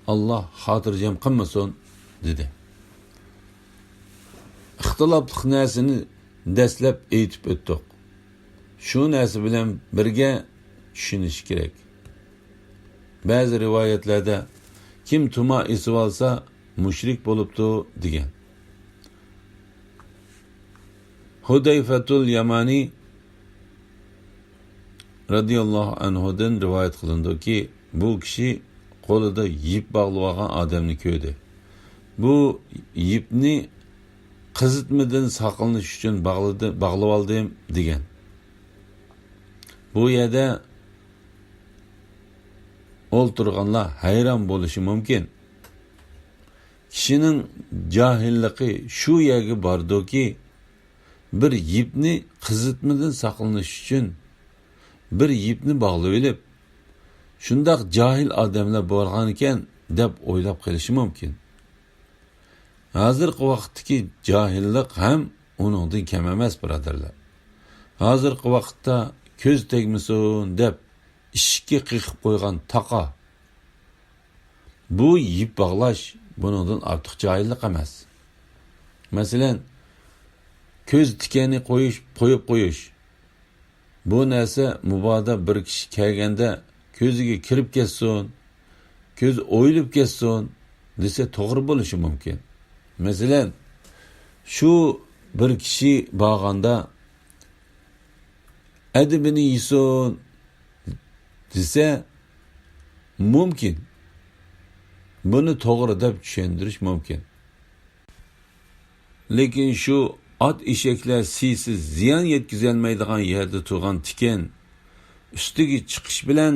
ئاللا خاتىرجەم قىلمىسۇن، دېدى. ئىختىلاپلىق نەرسىنى دەسلەپ ئېيتىپ ئۆتتۇق. شۇ نەرسە بىلەن بىرگە چۈشىنىش كېرەك. بەزى رىۋايەتلەردە، «كىم تۇمار ئېسىۋالسا، مۇشرىك بولۇپتۇ» دېگەن. ھۇدەيفەتۇل يامانى رەزىياللاھۇ ئەنھۇدىن رىۋايەت قىلىنىدۇكى، بۇ كىشى قولىدا يىپ باغلىۋالغان ئادەمنى كۆردى. بۇ يىپنى قىزىتمىدىن ساقلىنىش ئۈچۈن باغلىدى، باغلىۋالدىم، دېگەن. بۇ يەردە ئولتۇرغانلار ھەيران بولۇشى مۇمكىن. كىشىنىڭ جاھىللىقى شۇ يەرگە باردۇكى، بىر يىپنى قىزىتمىدىن ساقلىنىش ئۈچۈن بىر يىپنى باغلىۋېلىپ، شۇنداق جاھىل ئادەملەر بارغانىكەن دەپ ئويلاپ قېلىشى مۇمكىن. ھازىرقى ۋاقىتتىكى جاھىللىق ھەم ئۇنىڭدىن كەم ئەمەس، بۇرادەرلەر. ھازىرقى ۋاقىتتا كۆز تەگمىسۇن دەپ ئىشىككە قېقىپ قويغان تاقا، بۇ يىپ باغلاش بۇنىڭدىن ئارتۇق جاھىللىق ئەمەس. مەسىلەن، كۆز تىكەننى قويۇش، قويۇپ قويۇش. بۇ نەرسە مۇبادا بىر كىشى كەلگەندە كۆزىگە كىرىپ كەتسۇن، كۆزى ئويۇلۇپ كەتسۇن دېسە توغرا بولۇشى مۇمكىن. مەسىلەن، شۇ بىر كىشى بارغاندا ئەدىپىنى يېسۇن دېسە مۇمكىن. بۇنى توغرا دەپ چۈشەندۈرۈش مۇمكىن. لېكىن شۇ ئات-ئېشەكلەر سىيسىز زىيان يەتكۈزەلمەيدىغان يەردە تۇرغان تىكەن ئۈستىگە چىقىش بىلەن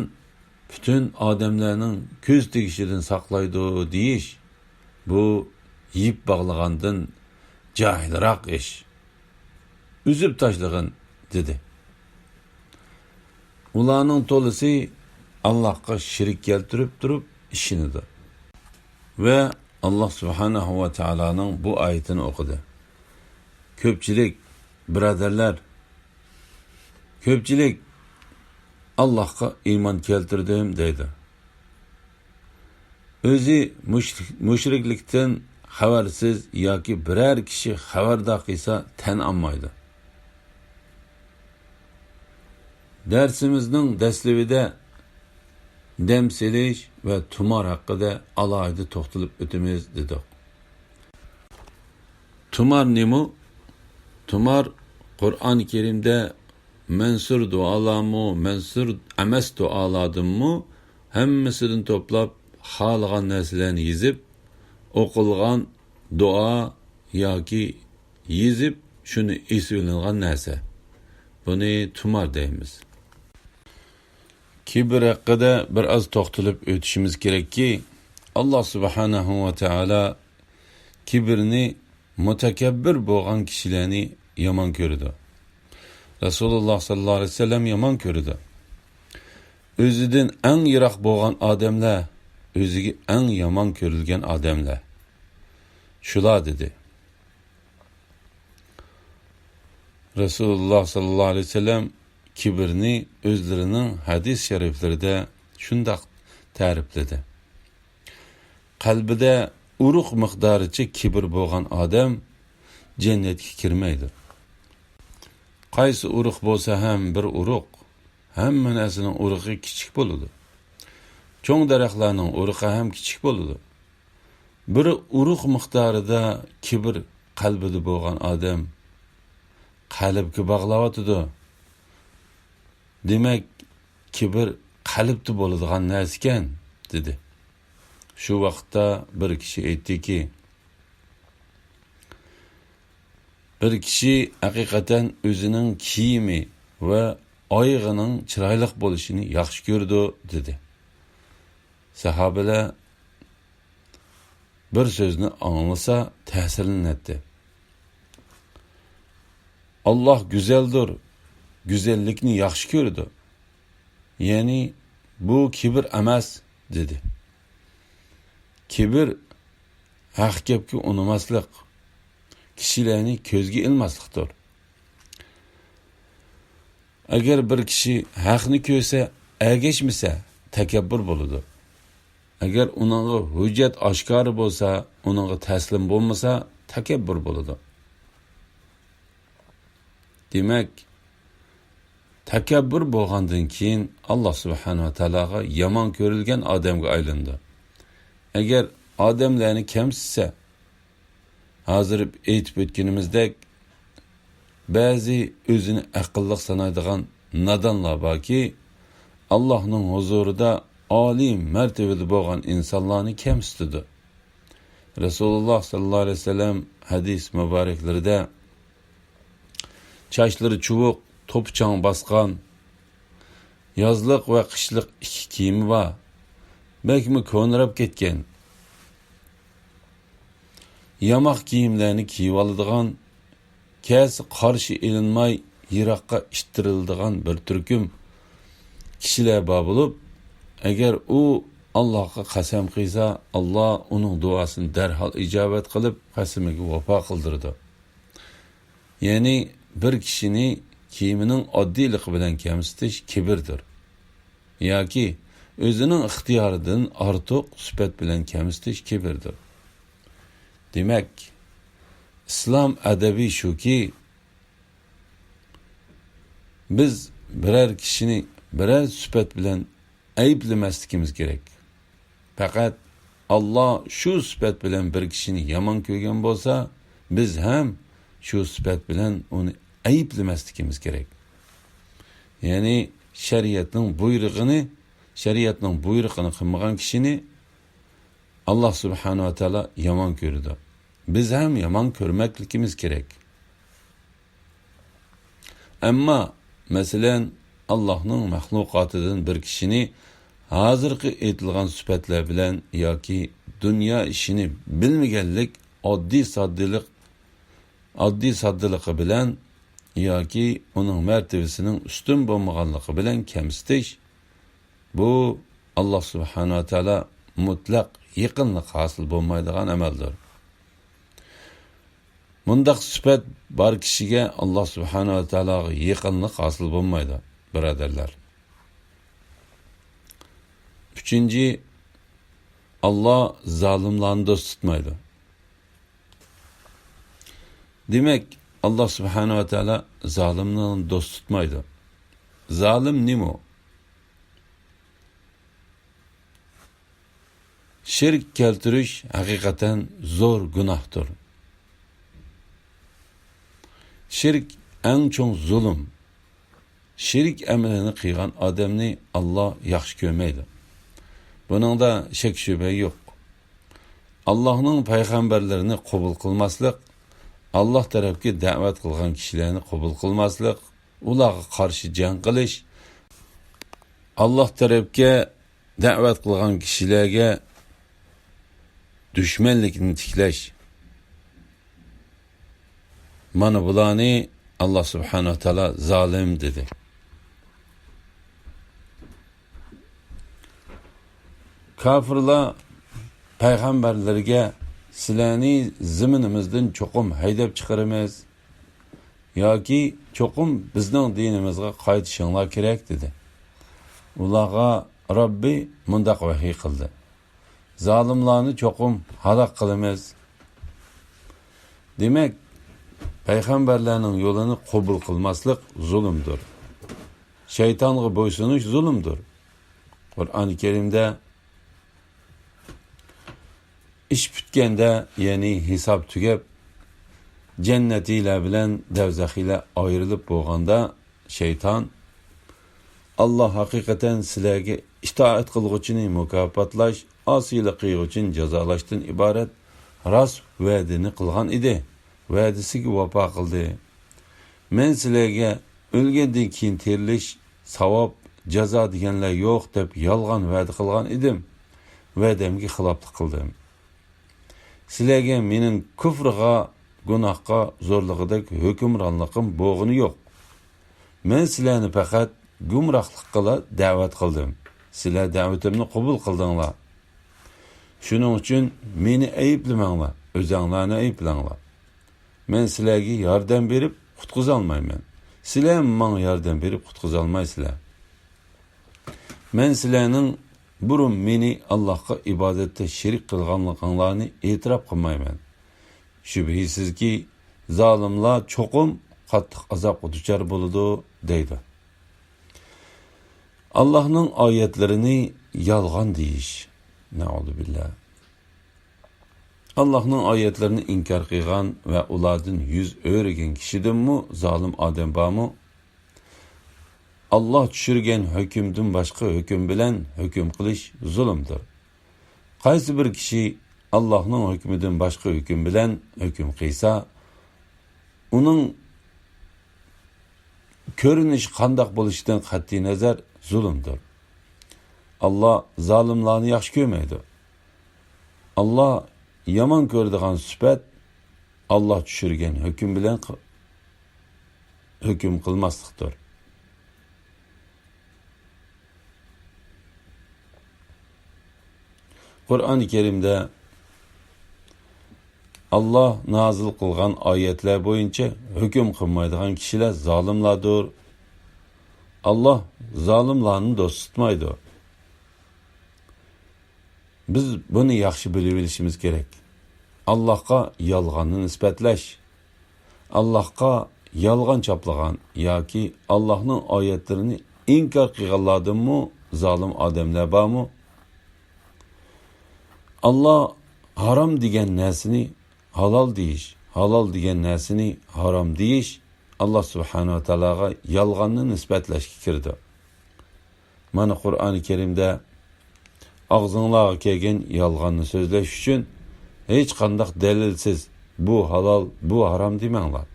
پۈتۈن ئادەملەرنىڭ كۆز تېگىشىدىن ساقلايدۇ دېيىش، بۇ يىپ باغلىغاندىن جاھىلراق ئىش. ئۈزۈپ تاشلىغىن، دېدى. ئۇلارنىڭ تولىسى ئاللاھقا شېرىك كەلتۈرۈپ تۇرۇپ ئىشىنىدۇ. ۋە ئاللاھ سۇبھانەھۇ ۋە تائالانىڭ بۇ ئايىتىنى ئوقۇدى. كۆپچىلىك، بۇرادەرلەر، كۆپچىلىك ئاللاھقا ئىمان كەلتۈردۈم دەيدۇ. ئۆزى مۇشرىك-، مۇشرىكلىكتىن خەۋەرسىز ياكى بىرەر كىشى خەۋەردار قىلسا تەن ئالمايدۇ. دەرسىمىزنىڭ دەسلىۋىدە دەم سېلىش ۋە تۇمار ھەققىدە ئالاھىدە توختىلىپ ئۆتىمىز دېدۇق. تۇمار نېمە؟ تۇمار قۇرئان كەرىمدە مەنسۇر دۇئالارمۇ، مەنسۇر ئەمەس دۇئالاردىنمۇ ھەممىسىدىن توپلاپ خالىغان نەرسىلەرنى يېزىپ، ئوقۇلغان دۇئا ياكى يېزىپ شۇنى ئېسىۋېلىنغان نەرسە. بۇنى تۇمار دەيمىز. كىبىر ھەققىدە بىر ئاز توختىلىپ ئۆتۈشىمىز كېرەككى، ئاللا سۇبھانەھۇ ۋە تائالا كىبىرنى مۇتەكەببىر بولغان كىشىلەرنى يامان كۆرىدۇ. رەسۇلۇللا ساللاللاھۇ ئەلەيھى ۋەسەللەم يامان كۆرىدۇ. ئۆزىدىن ئەڭ يىراق بولغان ئادەملەر، ئۆزىگە ئەڭ يامان كۆرۈلگەن ئادەملەر. شۇلار دېدى. رەسۇلۇللا ساللاللاھۇ ئەلەيھى ۋەسەللەم كىبىرنى ئۆزلىرىنىڭ ھەدىس شەرىپلىرىدە شۇنداق تەرىپلىدى. قەلبىدە ئۇرۇق مىقدارىچە كىبىر بولغان ئادەم جەننەتكە كىرمەيدۇ. قايسى ئۇرۇق بولسا ھەم بىر ئۇرۇق، ھەممە نەرسىنىڭ ئۇرۇقى كىچىك بولىدۇ. چوڭ دەرەخلەرنىڭ ئۇرۇقى ھەم كىچىك بولىدۇ. بىر ئۇرۇق مىقدارىدا كىبىر قەلبىدە بولغان ئادەم قەلبكە باغلاۋاتىدۇ. دېمەك، كىبىر قەلبتە بولىدىغان نەرسىكەن، دېدى. شۇ ۋاقىتتا بىر كىشى ئېيتتىكى، بىر كىشى ھەقىقەتەن ئۆزىنىڭ كىيىمى ۋە ئايىغىنىڭ چىرايلىق بولۇشىنى ياخشى كۆرىدۇ، دېدى. ساھابىلەر بىر سۆزنى ئاڭلىسا تەسىرلىنەتتى. ئاللا گۈزەلدۇر، گۈزەللىكنى ياخشى كۆرىدۇ. يەنى بۇ كىبىر ئەمەس، دېدى. كىبىر ھەق گەپكە ئۇنىماسلىق، كىشىلەرنى كۆزگە ئىلماسلىقتۇر. ئەگەر بىر كىشى ھەقنى كۆرسە، ئەگەشمىسە، تەكەببۇر بولىدۇ. ئەگەر ئۇنىڭغا ھۆججەت ئاشكارا بولسا، ئۇنىڭغا تەسلىم بولمىسا، تەكەببۇر بولىدۇ. دېمەك، تەكەببۇر بولغاندىن كېيىن، ئاللا سۇبھانەھۇ ۋە تائالاغا يامان كۆرۈلگەن ئادەمگە ئايلىنىدۇ. ئەگەر ئادەملەرنى كەمسىتسە، ھازىر ئېيتىپ ئۆتكىنىمىزدەك، بەزى ئۆزىنى ئەقىللىق سانايدىغان نادانلار باركى، ئاللانىڭ ھۇزۇرىدا ئالىي مەرتىۋىدە بولغان ئىنسانلارنى كەمسىتىدۇ. رەسۇلۇللا ساللاللاھۇ ئەلەيھى ۋەسەللەم ھەدىس مۇبارەكلىرىدە، چاچلىرى چۇۋۇق، توپا-چاڭ باسقان، يازلىق ۋە قىشلىق ئىككى كىيىمى بار، بەكمۇ كونىراپ كەتكەن، ياماق كىيىملەرنى كىيىۋالىدىغان، كەلسە قارشى ئېلىنماي يىراققا ئىتتىرىلىدىغان بىر تۈركۈم كىشىلەر بار بولۇپ، ئەگەر ئۇ ئاللاغا قەسەم قىلسا، ئاللا ئۇنىڭ دۇئاسىنى دەرھال ئىجابەت قىلىپ، قەسىمىگە ۋاپا قىلدۇرىدۇ. يەنى بىر كىشىنى كىيىمىنىڭ ئاددىيلىقى بىلەن كەمسىتىش كىبىردۇر. ياكى ئۆزىنىڭ ئىختىيارىدىن ئارتۇق سۈپەت بىلەن كەمسىتىش كىبىردۇر. دېمەك، ئىسلام ئەدەبى شۇكى، بىز بىرەر كىشىنى بىرەر سۈپەت بىلەن ئەيىبلىمەسلىكىمىز كېرەك. پەقەت ئاللا شۇ سۈپەت بىلەن بىر كىشىنى يامان كۆرگەن بولسا، بىز ھەم شۇ سۈپەت بىلەن ئۇنى ئەيىبلىمەسلىكىمىز كېرەك. يەنى شەرىئەتنىڭ بۇيرۇقىنى، شەرىئەتنىڭ بۇيرۇقىنى قىلمىغان كىشىنى ئاللا سۇبھانەھۇ ۋە تائالا يامان كۆرىدۇ. بىز ھەم يامان كۆرمەكلىكىمىز كېرەك. ئەمما، مەسىلەن، ئاللاھنىڭ مەخلۇقاتىدىن بىر كىشىنى ھازىرقى ئېيتىلغان سۈپەتلەر بىلەن ياكى دۇنيا ئىشىنى بىلمىگەنلىك، ئاددىي ساددىلىق، ئاددىي ساددىلىقى بىلەن ياكى ئۇنىڭ مەرتىۋىسىنىڭ ئۈستۈن بولمىغانلىقى بىلەن كەمسىتىش، بۇ ئاللا سۇبھانەھۇ ۋە تائالا مۇتلەق يېقىنلىق ھاسىل بولمايدىغان ئەمەلدۇر. مۇنداق سۈپەت بار كىشىگە ئاللا سۇبھانەھۇ ۋە تائالاغا يېقىنلىق ھاسىل بولمايدۇ، بۇرادەرلەر. ئۈچىنچى، ئاللا زالىملارنى دوست تۇتمايدۇ. دېمەك، ئاللا سۇبھانەھۇ ۋە تائالا زالىملارنى دوست تۇتمايدۇ. زالىم نېمە ئۇ؟ شىرك كەلتۈرۈش ھەقىقەتەن زور گۇناھتۇر. شىرك ئەڭ چوڭ زۇلۇم. شېرىك ئەمەلنى قىلغان ئادەمنى ئاللا ياخشى كۆرمەيدۇ. بۇنىڭدا شەك-شۈبھە يوق. ئاللانىڭ پەيغەمبەرلىرىنى قوبۇل قىلماسلىق، ئاللا تەرەپكە دەۋەت قىلغان كىشىلەرنى قوبۇل قىلماسلىق، ئۇلارغا قارشى جەڭ قىلىش، ئاللا تەرەپكە دەۋەت قىلغان كىشىلەرگە دۈشمەنلىكنى تىكلەش. مانا بۇلارنى ئاللا سۇبھانەھۇ ۋە تائالا زالىم دېدى. كاپىرلار پەيغەمبەرلىرىگە، سىلەرنى زېمىنىمىزدىن چوقۇم ھەيدەپ چىقىرىمىز ياكى چوقۇم بىزنىڭ دىنىمىزغا قايتىشىڭلار كېرەك دېدى. ئۇلارغا رەببى مۇنداق ۋەھىي قىلدى. زالىملارنى چوقۇم ھالاك قىلىمىز. دېمەك، پەيغەمبەرلەرنىڭ يولىنى قوبۇل قىلماسلىق زۇلۇمدۇر. شەيتانغا بويسۇنۇش زۇلۇمدۇر. قۇرئان كەرىمدە ئىش پۈتكەندە، يەنى ھېساب تۈگەپ، جەننەتىيلەر بىلەن دەۋزەخىيلەر ئايرىلىپ بولغاندا، شەيتان، ئاللا ھەقىقەتەن سىلەرگە ئىتائەت قىلغۇچىنى مۇكاپاتلاش، ئاسىيلىق قىلغۇچىنى جازالاشتىن ئىبارەت راست ۋەدىنى قىلغان ئىدى. ۋەدىسىگە ۋاپا قىلدى. مەن سىلەرگە ئۆلگەندىن كېيىن تىرىلىش، ساۋاب، جازا دېگەنلەر يوق دەپ يالغان ۋەدە قىلغان ئىدىم. ۋەدەمگە خىلاپلىق قىلدىم. سىلەرگە مېنىڭ كۇفرغا، گۇناھقا زورلىغۇدەك ھۆكۈمرانلىقىم بولغىنى يوق. مەن سىلەرنى پەقەت گۇمراھلىققىلا دەۋەت قىلدىم. سىلەر دەۋىتىمنى قوبۇل قىلدىڭلار. شۇنىڭ ئۈچۈن مېنى ئەيىبلىمەڭلار، ئۆزەڭلارنى ئەيىبلەڭلار. مەن سىلەرگە ياردەم بېرىپ قۇتقۇزالمايمەن. سىلەرمۇ ماڭا ياردەم بېرىپ قۇتقۇزالمايسىلەر. مەن سىلەرنىڭ بۇرۇن مېنى ئاللاھقا ئىبادەتتە شېرىك قىلغانلىقىڭلارنى ئېتىراپ قىلمايمەن. شۈبھىسىزكى، زالىملار چوقۇم قاتتىق ئازابقا دۇچار بولىدۇ، دەيدۇ. ئاللاھنىڭ ئايەتلىرىنى يالغان دېيىش. نەئۇزۇبىللا. ئاللاھنىڭ ئايەتلىرىنى ئىنكار قىلغان ۋە ئۇلاردىن يۈز ئۆرۈگەن كىشىدىنمۇ زالىم ئادەم بارمۇ؟ ئاللا چۈشۈرگەن ھۆكۈمدىن باشقا ھۆكۈم بىلەن ھۆكۈم قىلىش زۇلۇمدۇر. قايسى بىر كىشى ئاللاھنىڭ ھۆكمىدىن باشقا ھۆكۈم بىلەن ھۆكۈم قىلسا، ئۇنىڭ كۆرۈنۈشى قانداق بولۇشىدىن قەتئىينەزەر زۇلۇمدۇر. ئاللا زالىملارنى ياخشى كۆرمەيدۇ. ئاللا يامان كۆرىدىغان سۈپەت ئاللا چۈشۈرگەن ھۆكۈم بىلەن ق-، ھۆكۈم قىلماسلىقتۇر. قۇرئان كەرىمدە ئاللا نازىل قىلغان ئايەتلەر بويىچە ھۆكۈم قىلمايدىغان كىشىلەر زالىملاردۇر. ئاللا زالىملارنى دوست تۇتمايدۇ. بىز بۇنى ياخشى بىلىۋېلىشىمىز كېرەك. ئاللاھقا يالغاننى نىسبەتلەش، ئاللاھقا يالغان چاپلىغان ياكى ئاللاھنىڭ ئايەتلىرىنى ئىنكار قىلغانلاردىنمۇ زالىم ئادەملەر بارمۇ؟ ئاللا ھارام دېگەن نەرسىنى ھالال دېيىش، ھالال دېگەن نەرسىنى ھارام دېيىش ئاللا سۇبھانەھۇ ۋە تائالاغا يالغاننى نىسبەتلەشكە كىرىدۇ. مانا قۇرئانى كەرىمدە ئاغزىڭلارغا كەلگەن يالغاننى سۆزلەش ئۈچۈن ھېچقانداق دەلىلسىز، بۇ ھالال، بۇ ھارام دېمەڭلار.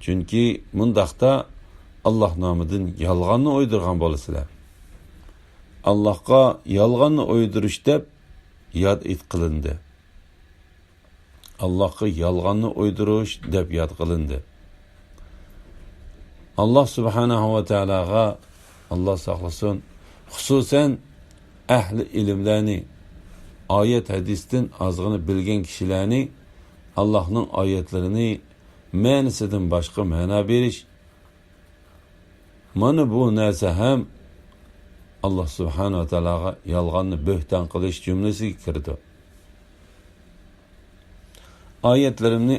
چۈنكى مۇنداقتا ئاللا نامىدىن يالغاننى ئويدۇرغان بولىسىلەر. ئاللاھقا يالغاننى ئويدۇرۇش دەپ ياد ئېيت قىلىندى. ئاللاھقا يالغاننى ئويدۇرۇش دەپ ياد قىلىندى. ئاللا سۇبھانەھۇ ۋە تائالاغا، ئاللا ساقلىسۇن، خۇسۇسەن ئەھلى ئىلىملەرنى، ئايەت ھەدىستىن ئازغىنە بىلگەن كىشىلەرنى ئاللاھنىڭ ئايەتلىرىنى مەنىسىدىن باشقا مەنا بېرىش، مانا بۇ نەرسە ھەم ئاللا سۇبھانەھۇ ۋە تائالاغا يالغاننى بۆھتان قىلىش جۈملىسىگە كىرىدۇ. «ئايەتلىرىمنى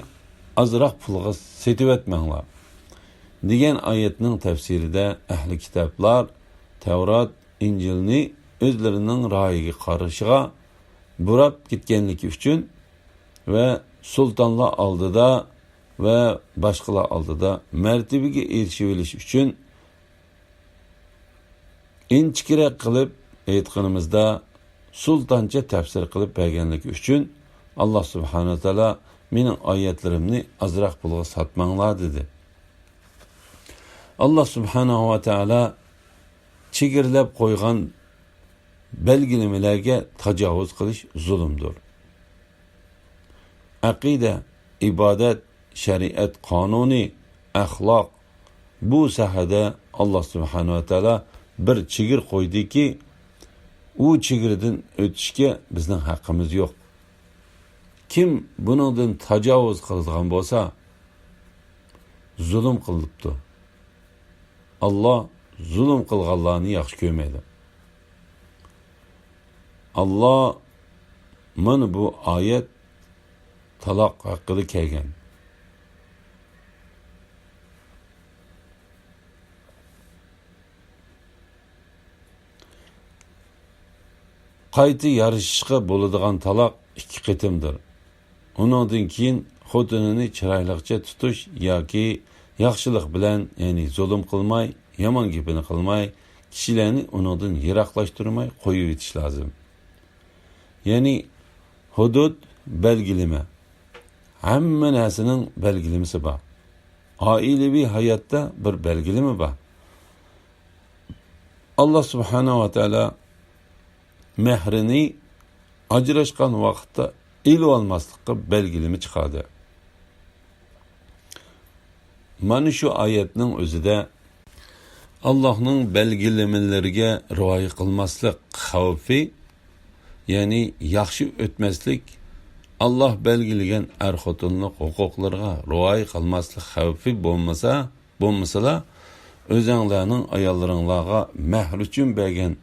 ئازراق پۇلغا سېتىۋەتمەڭلار» دېگەن ئايەتنىڭ تەپسىرىدە ئەھلى كىتابلار تەۋرات، ئىنجىلنى ئۆزلىرىنىڭ رايىگە قارىشىغا بۇراپ كەتكەنلىكى ئۈچۈن ۋە سۇلتانلار ئالدىدا ۋە باشقىلار ئالدىدا مەرتىۋىگە ئېرىشىۋېلىش ئۈچۈن، ئىنچىكىرەك قىلىپ ئېيتقىنىمىزدا، سۇلتانچە تەپسىر قىلىپ بەرگەنلىكى ئۈچۈن، ئاللا سۇبھانەھۇ ۋە تائالا «مېنىڭ ئايەتلىرىمنى ئازراق پۇلغا ساتماڭلار» دېدى. ئاللا سۇبھانەھۇ ۋە تائالا چېگرىلەپ قويغان بەلگىلىمىلەرگە تاجاۋۇز قىلىش زۇلۇمدۇر. ئەقىدە، ئىبادەت، شەرىئەت قانۇنى، ئەخلاق، بۇ ساھەدە ئاللا سۇبھانەھۇ ۋە تائالا بىر چېگرا قويدىكى، ئۇ چېگرىدىن ئۆتۈشكە بىزنىڭ ھەققىمىز يوق. كىم بۇنىڭدىن تاجاۋۇز قىلىدىغان بولسا، زۇلۇم قىلىپتۇ. ئاللا زۇلۇم قىلغانلارنى ياخشى كۆرمەيدۇ. ئاللا، مانا بۇ ئايەت تالاق ھەققىدە كەلگەن. قايتا يارىشىشقا بولىدىغان تالاق ئىككى قېتىمدۇر. ئۇنىڭدىن كېيىن خوتۇنىنى چىرايلىقچە تۇتۇش ياكى ياخشىلىق بىلەن، يەنى زۇلۇم قىلماي، يامان گېپىنى قىلماي، كىشىلەرنى ئۇنىڭدىن يىراقلاشتۇرماي قويۇۋېتىش لازىم. يەنى ھۇدۇد، بەلگىلىمە. ھەممە نەرسىنىڭ بەلگىلىمىسى بار. ئائىلىۋى ھاياتتا بىر بەلگىلىمە بار. ئاللا سۇبھانەھۇ ۋە تائالا مەھرىنى ئاجراشقان ۋاقىتتا ئېلىۋالماسلىققا بەلگىلىمە چىقاردى. مانا شۇ ئايەتنىڭ ئۆزىدە ئاللاھنىڭ بەلگىلىمىلىرىگە رىئايە قىلماسلىق خەۋپى، يەنى ياخشى ئۆتمەسلىك، ئاللاھ بەلگىلىگەن ئەر-خوتۇنلۇق ھوقۇقلىرىغا رىئايە قىلماسلىق خەۋپى بولمىسا، بولمىسىلا، ئۆزەڭلارنىڭ ئاياللىرىڭلارغا مەھرى ئۈچۈن بەرگەن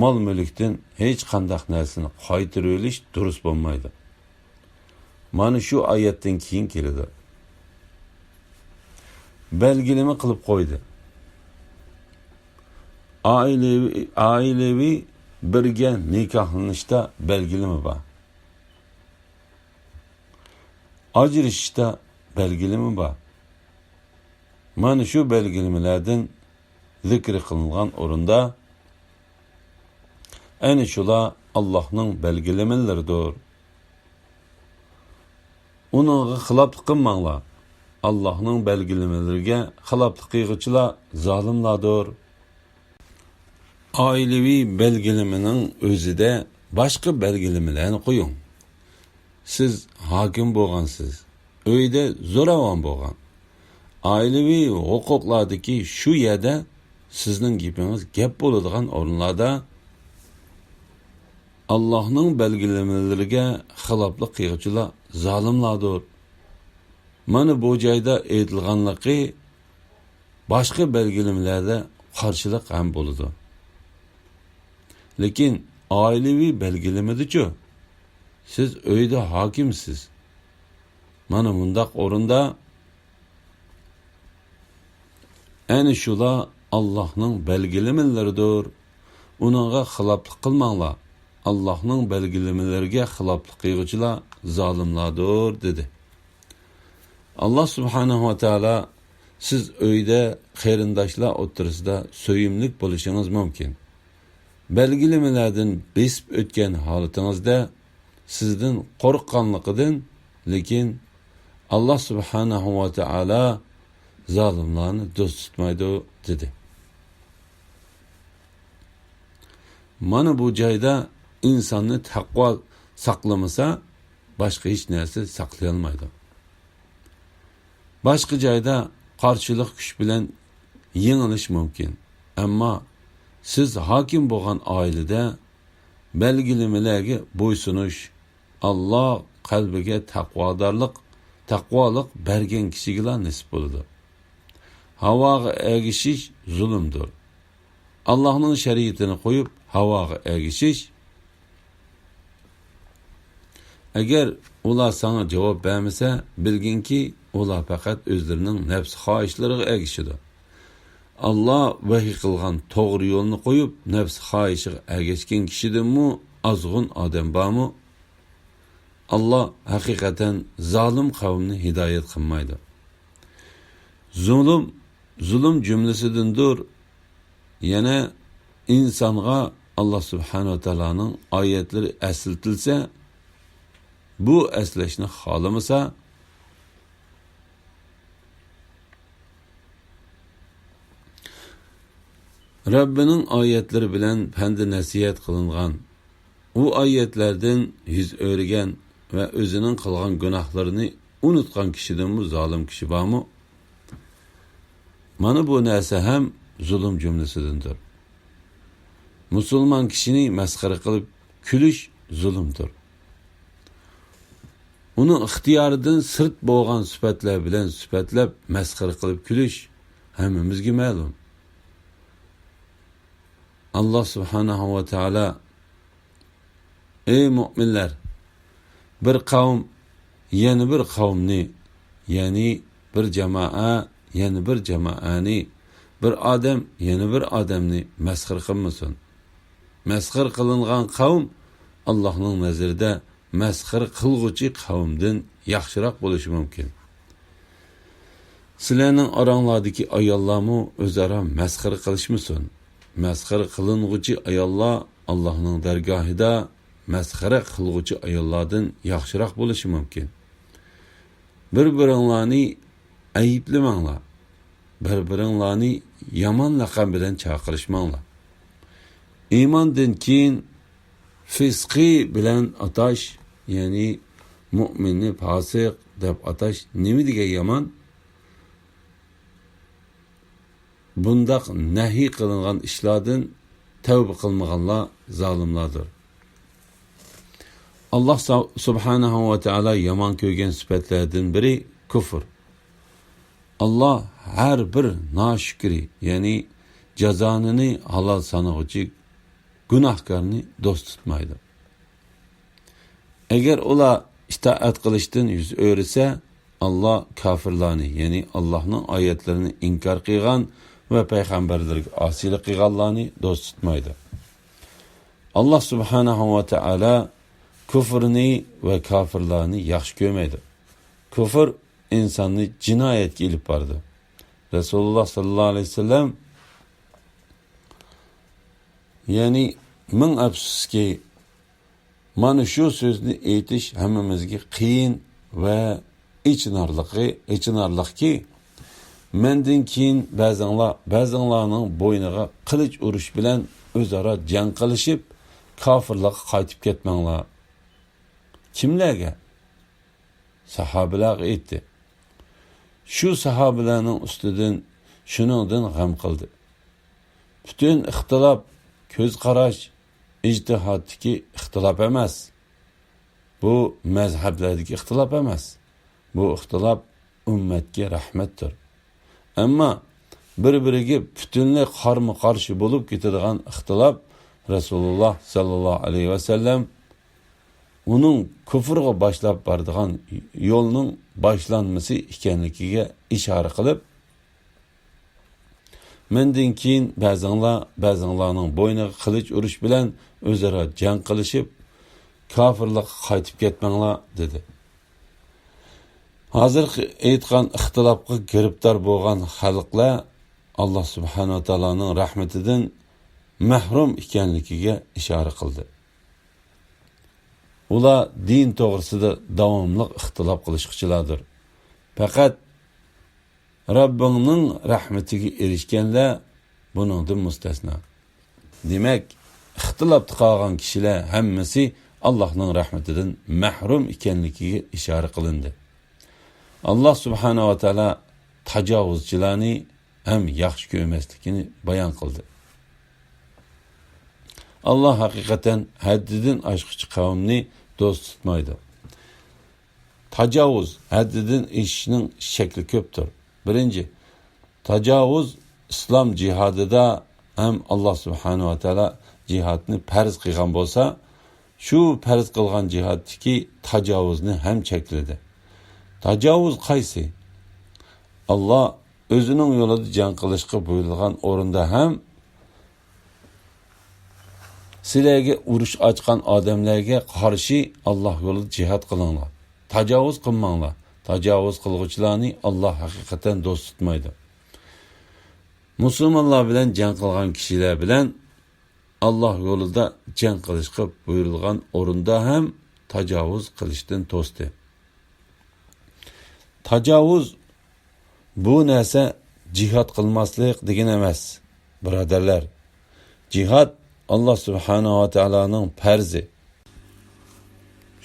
مال-مۈلۈكتىن ھېچقانداق نەرسىنى قايتۇرۇۋېلىش دۇرۇس بولمايدۇ. مانا شۇ ئايەتتىن كېيىن كېلىدۇ. بەلگىلىمە قىلىپ قويدى. ئائىلىۋى، ئائىلىۋى بىرگە نىكاھلىنىشتا بەلگىلىمە بار. ئاجرىشىشتا بەلگىلىمە بار. مانا شۇ بەلگىلىمىلەردىن زىكرى قىلىنغان ئورۇندا، ئەنە شۇلار ئاللاھنىڭ بەلگىلىمىلىرىدۇر. ئۇنىڭغا خىلاپلىق قىلماڭلار. ئاللاھنىڭ بەلگىلىمىلىرىگە خىلاپلىق قىلغۇچىلار زالىملاردۇر. ئائىلىۋى بەلگىلىمىنىڭ ئۆزىدە باشقا بەلگىلىمىلەرنى قويۇڭ. سىز ھاكىم بولغانسىز، ئۆيدە زوراۋان بولغان. ئائىلىۋى ھوقۇقلاردىكى شۇ يەردە سىزنىڭ گېپىڭىز گەپ بولىدىغان ئورۇنلاردا ئاللاھنىڭ بەلگىلىمىلىرىگە خىلاپلىق قىلغۇچىلار زالىملاردۇر. مانا بۇ جايدا ئېيتىلغانلىقى باشقا بەلگىلىمىلەردە قارشىلىق ھەم بولىدۇ. لېكىن ئائىلىۋى بەلگىلىمىدىچۇ؟ سىز ئۆيدە ھاكىمسىز. مانا مۇنداق ئورۇندا، ئەنە شۇلار ئاللاھنىڭ بەلگىلىمىلىرىدۇر. ئۇنىڭغا خىلاپلىق قىلماڭلار. ئاللاھنىڭ بەلگىلىمىلىرىگە خىلاپلىق قىلغۇچىلار زالىملاردۇر، دېدى. ئاللا سۇبھانەھۇ ۋە تائالا سىز ئۆيدە قېرىنداشلار ئوتتۇرىسىدا سۆيۈملۈك بولۇشىڭىز مۇمكىن. بەلگىلىمىلەردىن بېسىپ ئۆتكەن ھالىتىڭىزدە سىزدىن قورققانلىقىدىن، لېكىن ئاللا سۇبھانەھۇ ۋە تائالا زالىملارنى دوست تۇتمايدۇ، دېدى. مانا بۇ جايدا ئىنساننى تەقۋا ساقلىمىسا، باشقا ھېچ نەرسە ساقلىيالمايدۇ. باشقا جايدا قارشىلىق كۈچ بىلەن يېڭىلىش مۇمكىن. ئەمما سىز ھاكىم بولغان ئائىلىدە بەلگىلىمىلەرگە بويسۇنۇش، ئاللا قەلبىگە تەقۋادارلىق، تەقۋالىق بەرگەن كىشىگىلا نېسىپ بولىدۇ. ھاۋاغا ئەگىشىش زۇلۇمدۇر. ئاللاھنىڭ شەرىئىتىنى قويۇپ، ھاۋاغا ئەگىشىش. ئەگەر ئۇلار ساڭا جاۋاب بەرمىسە، بىلگىنكى، ئۇلار پەقەت ئۆزلىرىنىڭ نەپس خاھىشلىرىغا ئەگىشىدۇ. ئاللا ۋەھىي قىلغان توغرا يولنى قويۇپ، نەپس خاھىشىغا ئەگەشكەن كىشىدىنمۇ ئازغۇن ئادەم بارمۇ؟ ئاللا ھەقىقەتەن زالىم قەۋمنى ھىدايەت قىلمايدۇ. زۇلۇم، زۇلۇم جۈملىسىدىندۇر. يەنە ئىنسانغا ئاللا سۇبھانەھۇ ۋە تائالانىڭ ئايەتلىرى ئەسلىتىلسە، بۇ ئەسلەشنى خالىمىسا، رەببىنىڭ ئايەتلىرى بىلەن پەندى نەسىھەت قىلىنغان، ئۇ ئايەتلەردىن يۈز ئۆرۈگەن ۋە ئۆزىنىڭ قىلغان گۇناھلىرىنى ئۇنتقان كىشىدىنمۇ زالىم كىشى بارمۇ؟ مانا بۇ نەرسە ھەم زۇلۇم جۈملىسىدىندۇر. مۇسۇلمان كىشىنى مەسخىرە قىلىپ كۈلۈش زۇلۇمدۇر. ئۇنىڭ ئىختىيارىدىن سىرت بولغان سۈپەتلەر بىلەن سۈپەتلەپ مەسخىرە قىلىپ كۈلۈش ھەممىمىزگە مەلۇم. ئاللا سۇبھانەھۇ ۋە تائالا، ئەي مۆمىنلەر، بىر قەۋم يەنە بىر قەۋمنى، يەنى بىر جامائە يەنە بىر جامائەنى، بىر ئادەم يەنە بىر ئادەمنى مەسخىرە قىلمىسۇن. مەسخىرە قىلىنغان قەۋم ئاللاھنىڭ نەزىرىدە مەسخىرە قىلغۇچى قەۋمدىن ياخشىراق بولۇشى مۇمكىن. سىلەرنىڭ ئاراڭلاردىكى ئاياللارمۇ ئۆزئارا مەسخىرە قىلىشمىسۇن. مەسخىرە قىلىنغۇچى ئاياللار ئاللاھنىڭ دەرگاھىدا مەسخىرە قىلغۇچى ئاياللاردىن ياخشىراق بولۇشى مۇمكىن. بىر-بىرىڭلارنى ئەيىبلىمەڭلار. بىر-بىرىڭلارنى يامان لەقەم بىلەن چاقىرىشماڭلار. ئىماندىن كېيىن فىسقى بىلەن ئاتاش، يەنى مۇئمىننى پاسىق دەپ ئاتاش نېمە دېگەن يامان؟ بۇنداق نەھي قىلىنغان ئىشلاردىن تەۋبە قىلمىغانلار زالىملاردۇر. ئاللا سا-، سۇبھانەھۇ ۋە تائالا يامان كۆرگەن سۈپەتلەردىن بىرى كۇفر. ئاللا ھەر بىر ناشۈكرى، يەنى جازانىنى ھالال سانىغۇچى گۇناھكارنى دوست تۇتمايدۇ. ئەگەر ئۇلار ئىتائەت قىلىشتىن يۈز ئۆرۈسە، ئاللا كاپىرلارنى، يەنى ئاللانىڭ ئايەتلىرىنى ئىنكار قىلغان ۋە پەيغەمبەرلىرىگە ئاسىيلىق قىلغانلارنى دوست تۇتمايدۇ. ئاللا سۇبھانەھۇ ۋە تائالا كۇفرنى ۋە كاپىرلارنى ياخشى كۆرمەيدۇ. كۇفر ئىنساننى جىنايەتكە ئېلىپ بارىدۇ. رەسۇلۇللا ساللاللاھۇ ئەلەيھى ۋەسەللەم، يەنى، مىڭ ئەپسۇسكى، مانا شۇ سۆزنى ئېيتىش ھەممىمىزگە قىيىن ۋە ئېچىنارلىقى، ئېچىنارلىقكى، مەندىن كېيىن بەزىڭلار، بەزىڭلارنىڭ بوينىغا قىلىچ ئۇرۇش بىلەن ئۆزئارا جەڭ قىلىشىپ، كاپىرلىققا قايتىپ كەتمەڭلار. كىملەرگە؟ ساھابىلەرگە ئېيتتى. شۇ ساھابىلەرنىڭ ئۈستىدىن شۇنىڭدىن غەم قىلدى. پۈتۈن ئىختىلاپ كۆز قاراش، ئىجتىھادتىكى ئىختىلاپ ئەمەس. بۇ مەزھەپلەردىكى ئىختىلاپ ئەمەس. بۇ ئىختىلاپ ئۈممەتكە رەھمەتتۇر. ئەمما بىر-بىرىگە پۈتۈنلەي قارمۇ-قارشى بولۇپ كېتىدىغان ئىختىلاپ رەسۇلۇللا ساللاللاھۇ ئەلەيھى ۋەسەللەم ئۇنىڭ كۇفرغا باشلاپ بارىدىغان يولنىڭ باشلانمىسى ئىكەنلىكىگە ئىشارە قىلىپ، مەندىن كېيىن بەزىڭلار، بەزىڭلارنىڭ بوينىغا قىلىچ ئۇرۇش بىلەن ئۆزئارا جەڭ قىلىشىپ، كاپىرلىققا قايتىپ كەتمەڭلار، دېدى. ھازىرقى ئېيتقان ئىختىلاپقا گىرىپتار بولغان خەلقلەر ئاللا سۇبھانەھۇ ۋە تائالانىڭ رەھمىتىدىن مەھرۇم ئىكەنلىكىگە ئىشارە قىلدى. ئۇلار دىن توغرىسىدا داۋاملىق ئىختىلاپ قىلىشقۇچىلاردۇر. پەقەت رەببىڭنىڭ رەھمىتىگە ئېرىشكەنلەر بۇنىڭدىن مۇستەسنا. دېمەك، ئىختىلاپتا قالغان كىشىلەر ھەممىسى ئاللاھنىڭ رەھمىتىدىن مەھرۇم ئىكەنلىكىگە ئىشارە قىلىندى. ئاللا سۇبھانەھۇ ۋە تائالا تاجاۋۇزچىلارنى ھەم ياخشى كۆرمەسلىكىنى بايان قىلدى. ئاللا ھەقىقەتەن ھەددىدىن ئاشقۇچى قەۋمنى دوست تۇتمايدۇ. تاجاۋۇز، ھەددىدىن ئېشىشنىڭ شەكلى كۆپتۇر. بىرىنچى، تاجاۋۇز ئىسلام جىھادىدا ھەم ئاللا سۇبھانەھۇ ۋە تائالا جىھادنى پەرز قىلغان بولسا، شۇ پەرز قىلغان جىھادتىكى تاجاۋۇزنى ھەم چەكلىدى. تاجاۋۇز قايسى؟ ئاللا ئۆزىنىڭ يولىدا جەڭ قىلىشقا بۇيرۇلغان ئورۇندا ھەم سىلەرگە ئۇرۇش ئاچقان ئادەملەرگە قارشى ئاللا يولىدا جىھاد قىلىڭلار. تاجاۋۇز قىلماڭلار. تاجاۋۇز قىلغۇچىلارنى ئاللا ھەقىقەتەن دوست تۇتمايدۇ. مۇسۇلمانلار بىلەن جەڭ قىلغان كىشىلەر بىلەن ئاللا يولىدا جەڭ قىلىشقا بۇيرۇلغان ئورۇندا ھەم تاجاۋۇز قىلىشتىن توستى. تاجاۋۇز بۇ نەرسە جىھاد قىلماسلىق دېگىنى ئەمەس، بۇرادەرلەر. جىھاد ئاللا سۇبھانەھۇ ۋە تائالانىڭ پەرزى.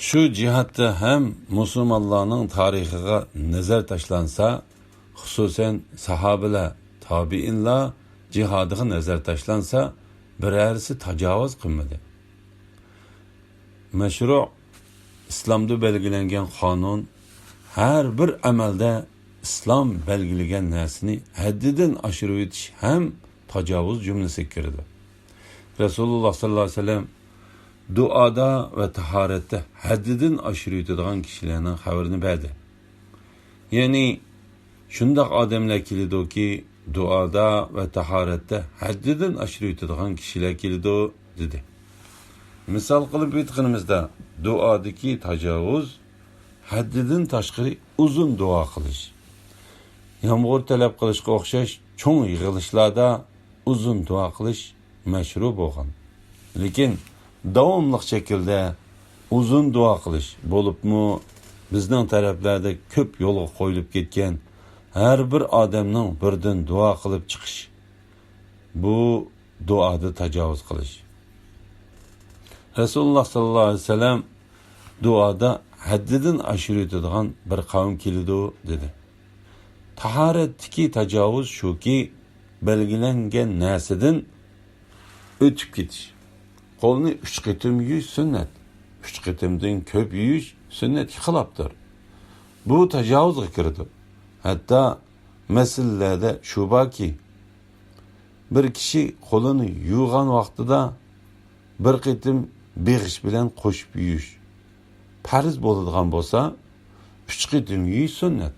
شۇ جىھادتا ھەم مۇسۇلمانلارنىڭ تارىخىغا نەزەر تاشلانسا، خۇسۇسەن ساھابىلەر، تابىئىنلار جىھادىغا نەزەر تاشلانسا، بىرەرسى تاجاۋۇز قىلمىدى. مەشرۇ، ئىسلامدا بەلگىلەنگەن قانۇن، ھەر بىر ئەمەلدە ئىسلام بەلگىلىگەن نەرسىنى ھەددىدىن ئاشۇرۇۋېتىش ھەم تاجاۋۇز جۈملىسىگە كىرىدۇ. رەسۇلۇللا ساللاللاھۇ ئەلەيھى ۋەسەللەم دۇئادا ۋە تاھارەتتە ھەددىدىن ئاشۇرۇۋېتىدىغان كىشىلەرنىڭ خەۋىرىنى بەردى. يەنى، شۇنداق ئادەملەر كېلىدۇكى، دۇئادا ۋە تاھارەتتە ھەددىدىن ئاشۇرۇۋېتىدىغان كىشىلەر كېلىدۇ، دېدى. مىسال قىلىپ ئېيتقىنىمىزدا، دۇئادىكى تاجاۋۇز، ھەددىدىن تاشقىرى ئۇزۇن دۇئا قىلىش، يامغۇر تەلەپ قىلىشقا ئوخشاش چوڭ يىغىلىشلاردا ئۇزۇن دۇئا قىلىش مەشرۇ بولغان. لېكىن داۋاملىق شەكىلدە ئۇزۇن دۇئا قىلىش، بولۇپمۇ بىزنىڭ تەرەپلەردە كۆپ يولغا قويۇلۇپ كەتكەن ھەر بىر ئادەمنىڭ بىردىن دۇئا قىلىپ چىقىش، بۇ دۇئادا تاجاۋۇز قىلىش. رەسۇلۇللا ساللاللاھۇ ئەلەيھى ۋەسەللەم دۇئادا ھەددىدىن ئاشۇرۇۋېتىدىغان بىر قەۋم كېلىدۇ، دېدى. تاھارەتتىكى تاجاۋۇز شۇكى، بەلگىلەنگەن نەرسىدىن ئۆتۈپ كېتىش. قولنى ئۈچ قېتىم يۇيۇش سۈننەت. ئۈچ قېتىمدىن كۆپ يۇيۇش سۈننەتكە خىلاپتۇر. بۇ تاجاۋۇزغا كىرىدۇ. ھەتتا مەسىلىلەردە شۇ باركى، بىر كىشى قولىنى يۇغان ۋاقتىدا بىر قېتىم بېغىش بىلەن قوشۇپ يۇيۇش پەرز بولىدىغان بولسا، ئۈچ قېتىم يۇيۇش سۈننەت.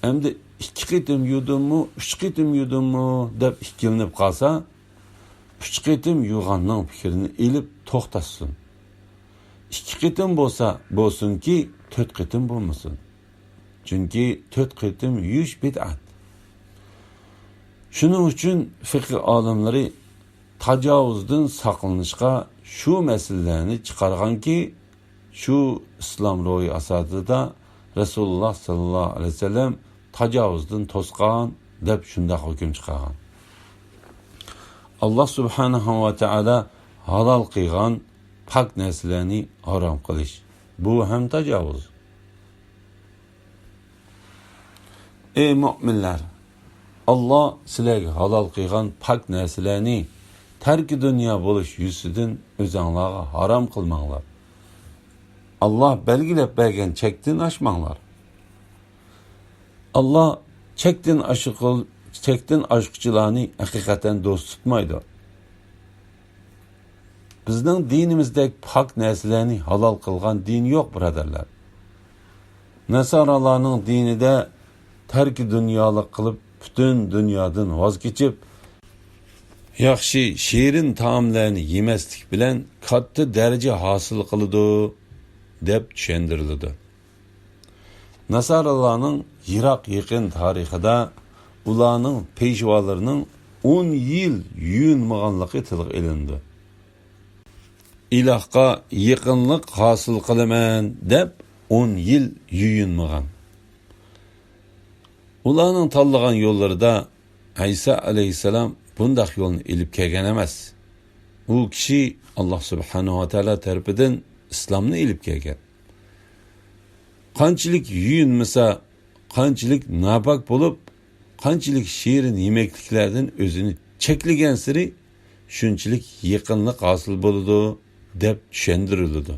ئەمدى ئىككى قېتىم يۇدۇممۇ، ئۈچ قېتىم يۇدۇممۇ دەپ ئىككىلىنىپ قالسا، ئۈچ قېتىم يۇغاننىڭ پىكرىنى ئېلىپ توختاتسۇن. ئىككى قېتىم بولسا بولسۇنكى، تۆت قېتىم بولمىسۇن. چۈنكى تۆت قېتىم يۇيۇش بىدئەت. شۇنىڭ ئۈچۈن فىقھى ئالىملىرى تاجاۋۇزدىن ساقلىنىشقا شۇ مەسىلىلەرنى چىقارغانكى، شۇ ئىسلام روھى ئاساسىدا رەسۇلۇللا ساللاللاھۇ ئەلەيھى ۋەسەللەم تاجاۋۇزدىن توسقان دەپ شۇنداق ھۆكۈم چىقارغان. ئاللا سۇبھانەھۇ ۋە تائالا ھالال قىلغان پاك نەرسىلەرنى ھارام قىلىش، بۇ ھەم تاجاۋۇز. ئەي مۆمىنلەر! ئاللا سىلەرگە ھالال قىلغان پاك نەرسىلەرنى تەركى دۇنيا بولۇش يۈزىسىدىن ئۆزەڭلارغا ھارام قىلماڭلار. ئاللا بەلگىلەپ بەرگەن چەكتىن ئاشماڭلار. ئاللا چەكتىن ئاشقۇ-، چەكتىن ئاشقۇچىلارنى ھەقىقەتەن دوست تۇتمايدۇ. بىزنىڭ دىنىمىزدەك پاك نەرسىلەرنى ھالال قىلغان دىن يوق، بۇرادەرلەر. ناسارالارنىڭ دىنىدە تەركى دۇنيالىق قىلىپ، پۈتۈن دۇنيادىن ۋاز كېچىپ، ياخشى، شېرىن تائاملارنى يېمەسلىك بىلەن كاتتا دەرىجە ھاسىل قىلىدۇ، دەپ چۈشەندۈرۈلىدۇ. ناسارالارنىڭ يىراق-يېقىن تارىخىدا ئۇلارنىڭ پېشۋالىرىنىڭ ئون يىل يۇيۇنمىغانلىقى تىلغا ئېلىنىدۇ. ئىلاھقا يېقىنلىق ھاسىل قىلىمەن دەپ ئون يىل يۇيۇنمىغان. ئۇلارنىڭ تاللىغان يوللىرىدا ئەيسا ئەلەيھىسسالام بۇنداق يولنى ئېلىپ كەلگەن ئەمەس. ئۇ كىشى ئاللا سۇبھانەھۇ ۋە تائالا تەرىپىدىن ئىسلامنى ئېلىپ كەلگەن. قانچىلىك يۇيۇنمىسا، قانچىلىك ناپاك بولۇپ، قانچىلىك شېرىن يېمەكلىكلەردىن ئۆزىنى چەكلىگەنسېرى، شۇنچىلىك يېقىنلىق ھاسىل بولىدۇ، دەپ چۈشەندۈرۈلىدۇ.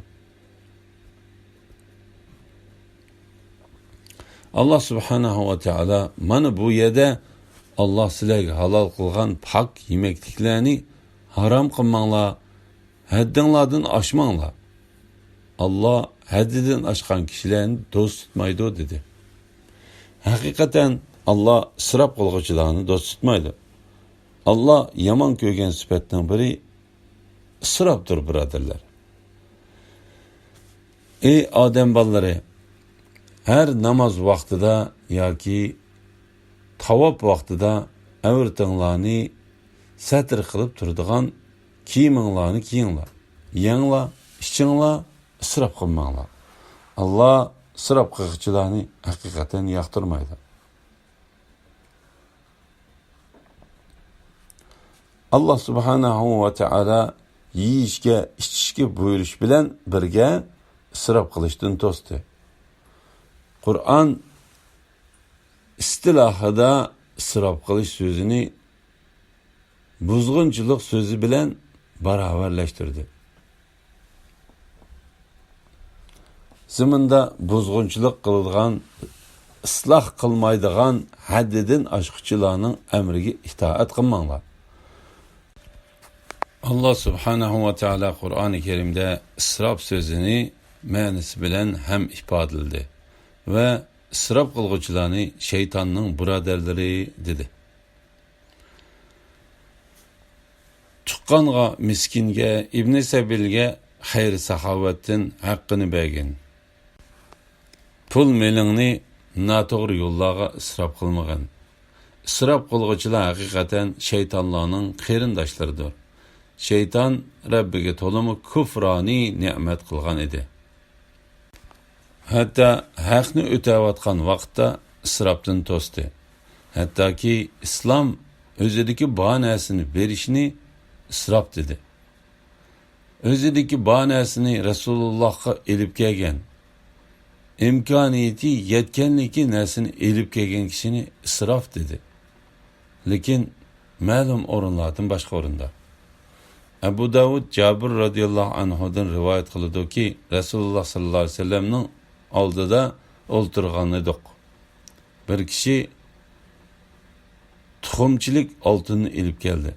ئاللا سۇبھانەھۇ ۋە تائالا مانا بۇ يەردە ئاللا سىلەرگە ھالال قىلغان پاك يېمەكلىكلەرنى ھارام قىلماڭلار، ھەددىڭلاردىن ئاشماڭلار. ئاللا ھەددىدىن ئاشقان كىشىلەرنى دوست تۇتمايدۇ، دېدى. ھەقىقەتەن، ئاللا ئىسراپ قىلغۇچىلارنى دوست تۇتمايدۇ. ئاللا يامان كۆرگەن سۈپەتنىڭ بىرى ئىسراپتۇر، بۇرادەرلەر. ئەي ئادەم بالىلىرى، ھەر ناماز ۋاقتىدا ياكى تاۋاپ ۋاقتىدا ئەۋرىتىڭلارنى سەتر قىلىپ تۇرىدىغان كىيىمىڭلارنى كىيىڭلار. يەڭلار، ئىچىڭلار، ئىسراپ قىلماڭلار. ئاللا ئىسراپ قىلغۇچىلارنى ھەقىقەتەن ياقتۇرمايدۇ. ئاللا سۇبھانەھۇ ۋە تائالا يېيىشكە، ئىچىشكە بۇيرۇش بىلەن بىرگە ئىسراپ قىلىشتىن توستى. قۇرئان ئىستىلاھىدا ئىسراپ قىلىش سۆزىنى بۇزغۇنچىلىق سۆزى بىلەن باراۋەرلەشتۈردى. زېمىندا بۇزغۇنچىلىق قىلىدىغان، ئىسلاھ قىلمايدىغان، ھەددىدىن ئاشقۇچىلارنىڭ ئەمرىگە ئىتائەت قىلماڭلار. ئاللا سۇبھانەھۇ ۋە تائالا قۇرئانى كەرىمدە ئىسراپ سۆزىنى مەنىسى بىلەن ھەم ئىپادىلىدى ۋە ئىسراپ قىلغۇچىلارنى شەيتاننىڭ بۇرادەرلىرى دېدى. تۇغقانغا، مىسكىنگە، ئىبنى سەبىلگە خەير-ساخاۋەتتىن ھەققىنى بەرگىن. پۇل-مېلىڭنى ناتوغرا يوللارغا ئىسراپ قىلمىغىن. ئىسراپ قىلغۇچىلار ھەقىقەتەن شەيتانلارنىڭ قېرىنداشلىرىدۇر. شەيتان رەببىگە تولىمۇ كۇفرانىي نېمەت قىلغان ئىدى. ھەتتا ھەقنى ئۆتەۋاتقان ۋاقىتتا ئىسراپتىن توستى. ھەتتاكى ئىسلام ئۆزىدىكى بار نەرسىنى بېرىشنى ئىسراپ دېدى. ئۆزىدىكى بار نەرسىنى رەسۇلۇللاھقا ئېلىپ كەلگەن، ئىمكانىيىتى يەتكەنلىكى نەرسىنى ئېلىپ كەلگەن كىشىنى ئىسراپ دېدى. لېكىن مەلۇم ئورۇنلاردىن باشقا ئورۇندا. ئەبۇ داۋۇد جابىر رازىياللاھۇ ئەنھۇدىن رىۋايەت قىلىدۇكى، رەسۇلۇللاھ ساللاللاھۇ ئەلەيھى ۋەسەللەمنىڭ ئالدىدا ئولتۇرغان ئىدۇق. بىر كىشى تۇخۇمچىلىك ئالتۇننى ئېلىپ كەلدى.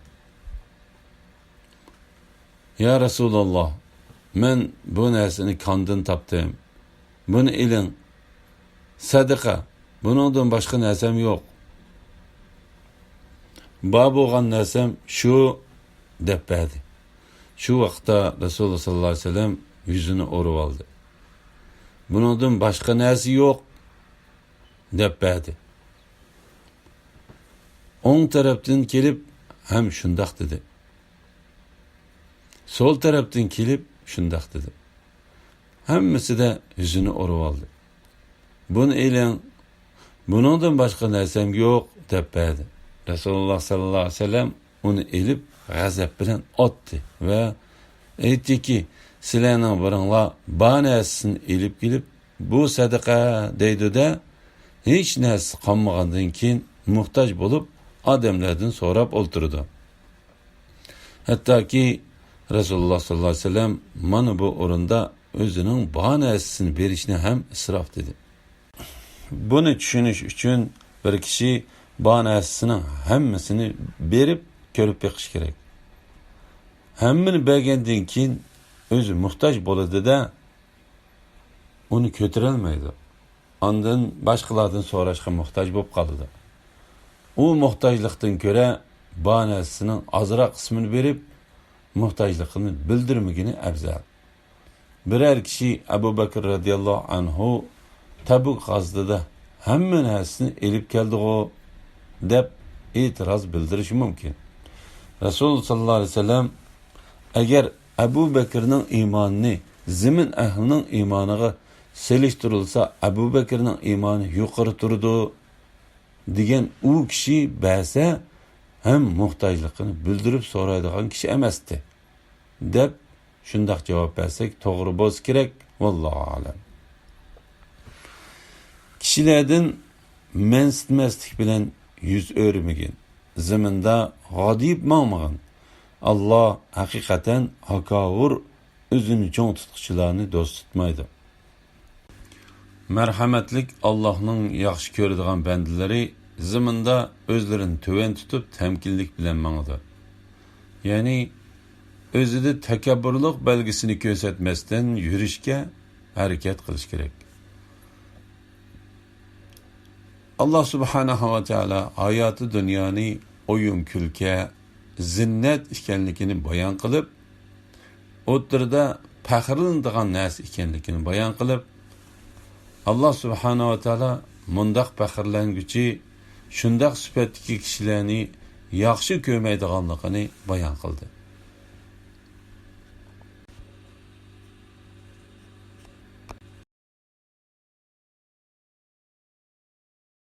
يا رەسۇلاللاھ، مەن بۇ نەرسىنى كاندىن تاپتىم. بۇنى ئېلىڭ. سەدىقە، بۇنىڭدىن باشقا نەرسەم يوق. بار بولغان نەرسەم شۇ، دەپ بەردى. شۇ ۋاقىتتا رەسۇلۇللاھ ساللاللاھۇ ئەلەيھى ۋەسەللەم يۈزىنى ئورۇۋالدى. بۇنىڭدىن باشقا نەرسە يوق، دەپ بەردى. ئوڭ تەرەپتىن كېلىپ ھەم شۇنداق دېدى. سول تەرەپتىن كېلىپ شۇنداق دېدى. ھەممىسىدە يۈزىنى ئورۇۋالدى. بۇنى ئېلىڭ، بۇنىڭدىن باشقا نەرسەم يوق، دەپ بەردى. رەسۇلۇللاھ ساللاللاھۇ ئەلەيھى ۋەسەللەم ئۇنى ئېلىپ غەزەپ بىلەن ئاتتى ۋە ئېيتتىكى، سىلەرنىڭ بىرىڭلار بار نەرسىسىنى ئېلىپ كېلىپ، بۇ سەدىقە دەيدۇ-دە، ھېچ نەرسىسى قالمىغاندىن كېيىن موھتاج بولۇپ ئادەملەردىن سوراپ ئولتۇرىدۇ. ھەتتاكى رەسۇلۇللاھ ساللاللاھۇ ئەلەيھى ۋەسەللەم مانا بۇ ئورۇندا ئۆزىنىڭ بار نەرسىسىنى بېرىشنى ھەم ئىسراپ دېدى. بۇنى چۈشىنىش ئۈچۈن بىر كىشى بار نەرسىسىنىڭ ھەممىسىنى بېرىپ كۆرۈپ بېقىشى كېرەك. ھەممىنى بەرگەندىن كېيىن ئۆزى موھتاج بولىدۇ-دە، ئۇنى كۆتۈرەلمەيدۇ. ئاندىن باشقىلاردىن سوراشقا موھتاج بولۇپ قالىدۇ. ئۇ موھتاجلىقتىن كۆرە بار نەرسىسىنىڭ ئازراق قىسمىنى بېرىپ، موھتاجلىقىنى بىلدۈرمىگىنى ئەۋزەل. بىرەر كىشى ئەبۇ بەكرى رەزىياللاھۇ ئەنھۇ تەبۇك غازىتىدا ھەممە نەرسىنى ئېلىپ كەلدىغۇ، دەپ ئېتىراز بىلدۈرۈشى مۇمكىن. رەسۇل ساللاللاھۇ ئەلەيھى ۋەسەللەم، ئەگەر ئەبۇ بەكرىنىڭ ئىمانىنى زېمىن ئەھلىنىڭ ئىمانىغا سېلىشتۇرۇلسا، ئەبۇ بەكرىنىڭ ئىمانى يۇقىرى تۇرىدۇ، دېگەن ئۇ كىشى بەرسە ھەم موھتاجلىقىنى بىلدۈرۈپ سورايدىغان كىشى ئەمەستى، دەپ شۇنداق جاۋاب بەرسەك توغرا بولسا كېرەك، ۋاللاھۇ ئەلەم. كىشىلەردىن مەنسىتمەسلىك بىلەن يۈز ئۆرۈمىگىن، زېمىندا غادىيىپ ماڭمىغىن. ئاللا ھەقىقەتەن ھاكاۋۇر، ئۆزىنى چوڭ تۇتقۇچىلارنى دوست تۇتمايدۇ. مەرھەمەتلىك ئاللاھنىڭ ياخشى كۆرىدىغان بەندىلىرى زېمىندا ئۆزلىرىنى تۆۋەن تۇتۇپ، تەمكىنلىك بىلەن ماڭىدۇ. يەنى ئۆزىدە تەكەببۇرلۇق بەلگىسىنى كۆرسەتمەستىن يۈرۈشكە ھەرىكەت قىلىش كېرەك. ئاللا سۇبھانەھۇ ۋە تائالا ھاياتى دۇنيانى ئويۇن-كۈلكە، زىننەت ئىكەنلىكىنى بايان قىلىپ، ئوتتۇرىدا پەخىرلىنىدىغان نەرسە ئىكەنلىكىنى بايان قىلىپ، ئاللا سۇبھانەھۇ ۋە تائالا مۇنداق پەخىرلەنگۈچى، شۇنداق سۈپەتتىكى كىشىلەرنى ياخشى كۆرمەيدىغانلىقىنى بايان قىلدى.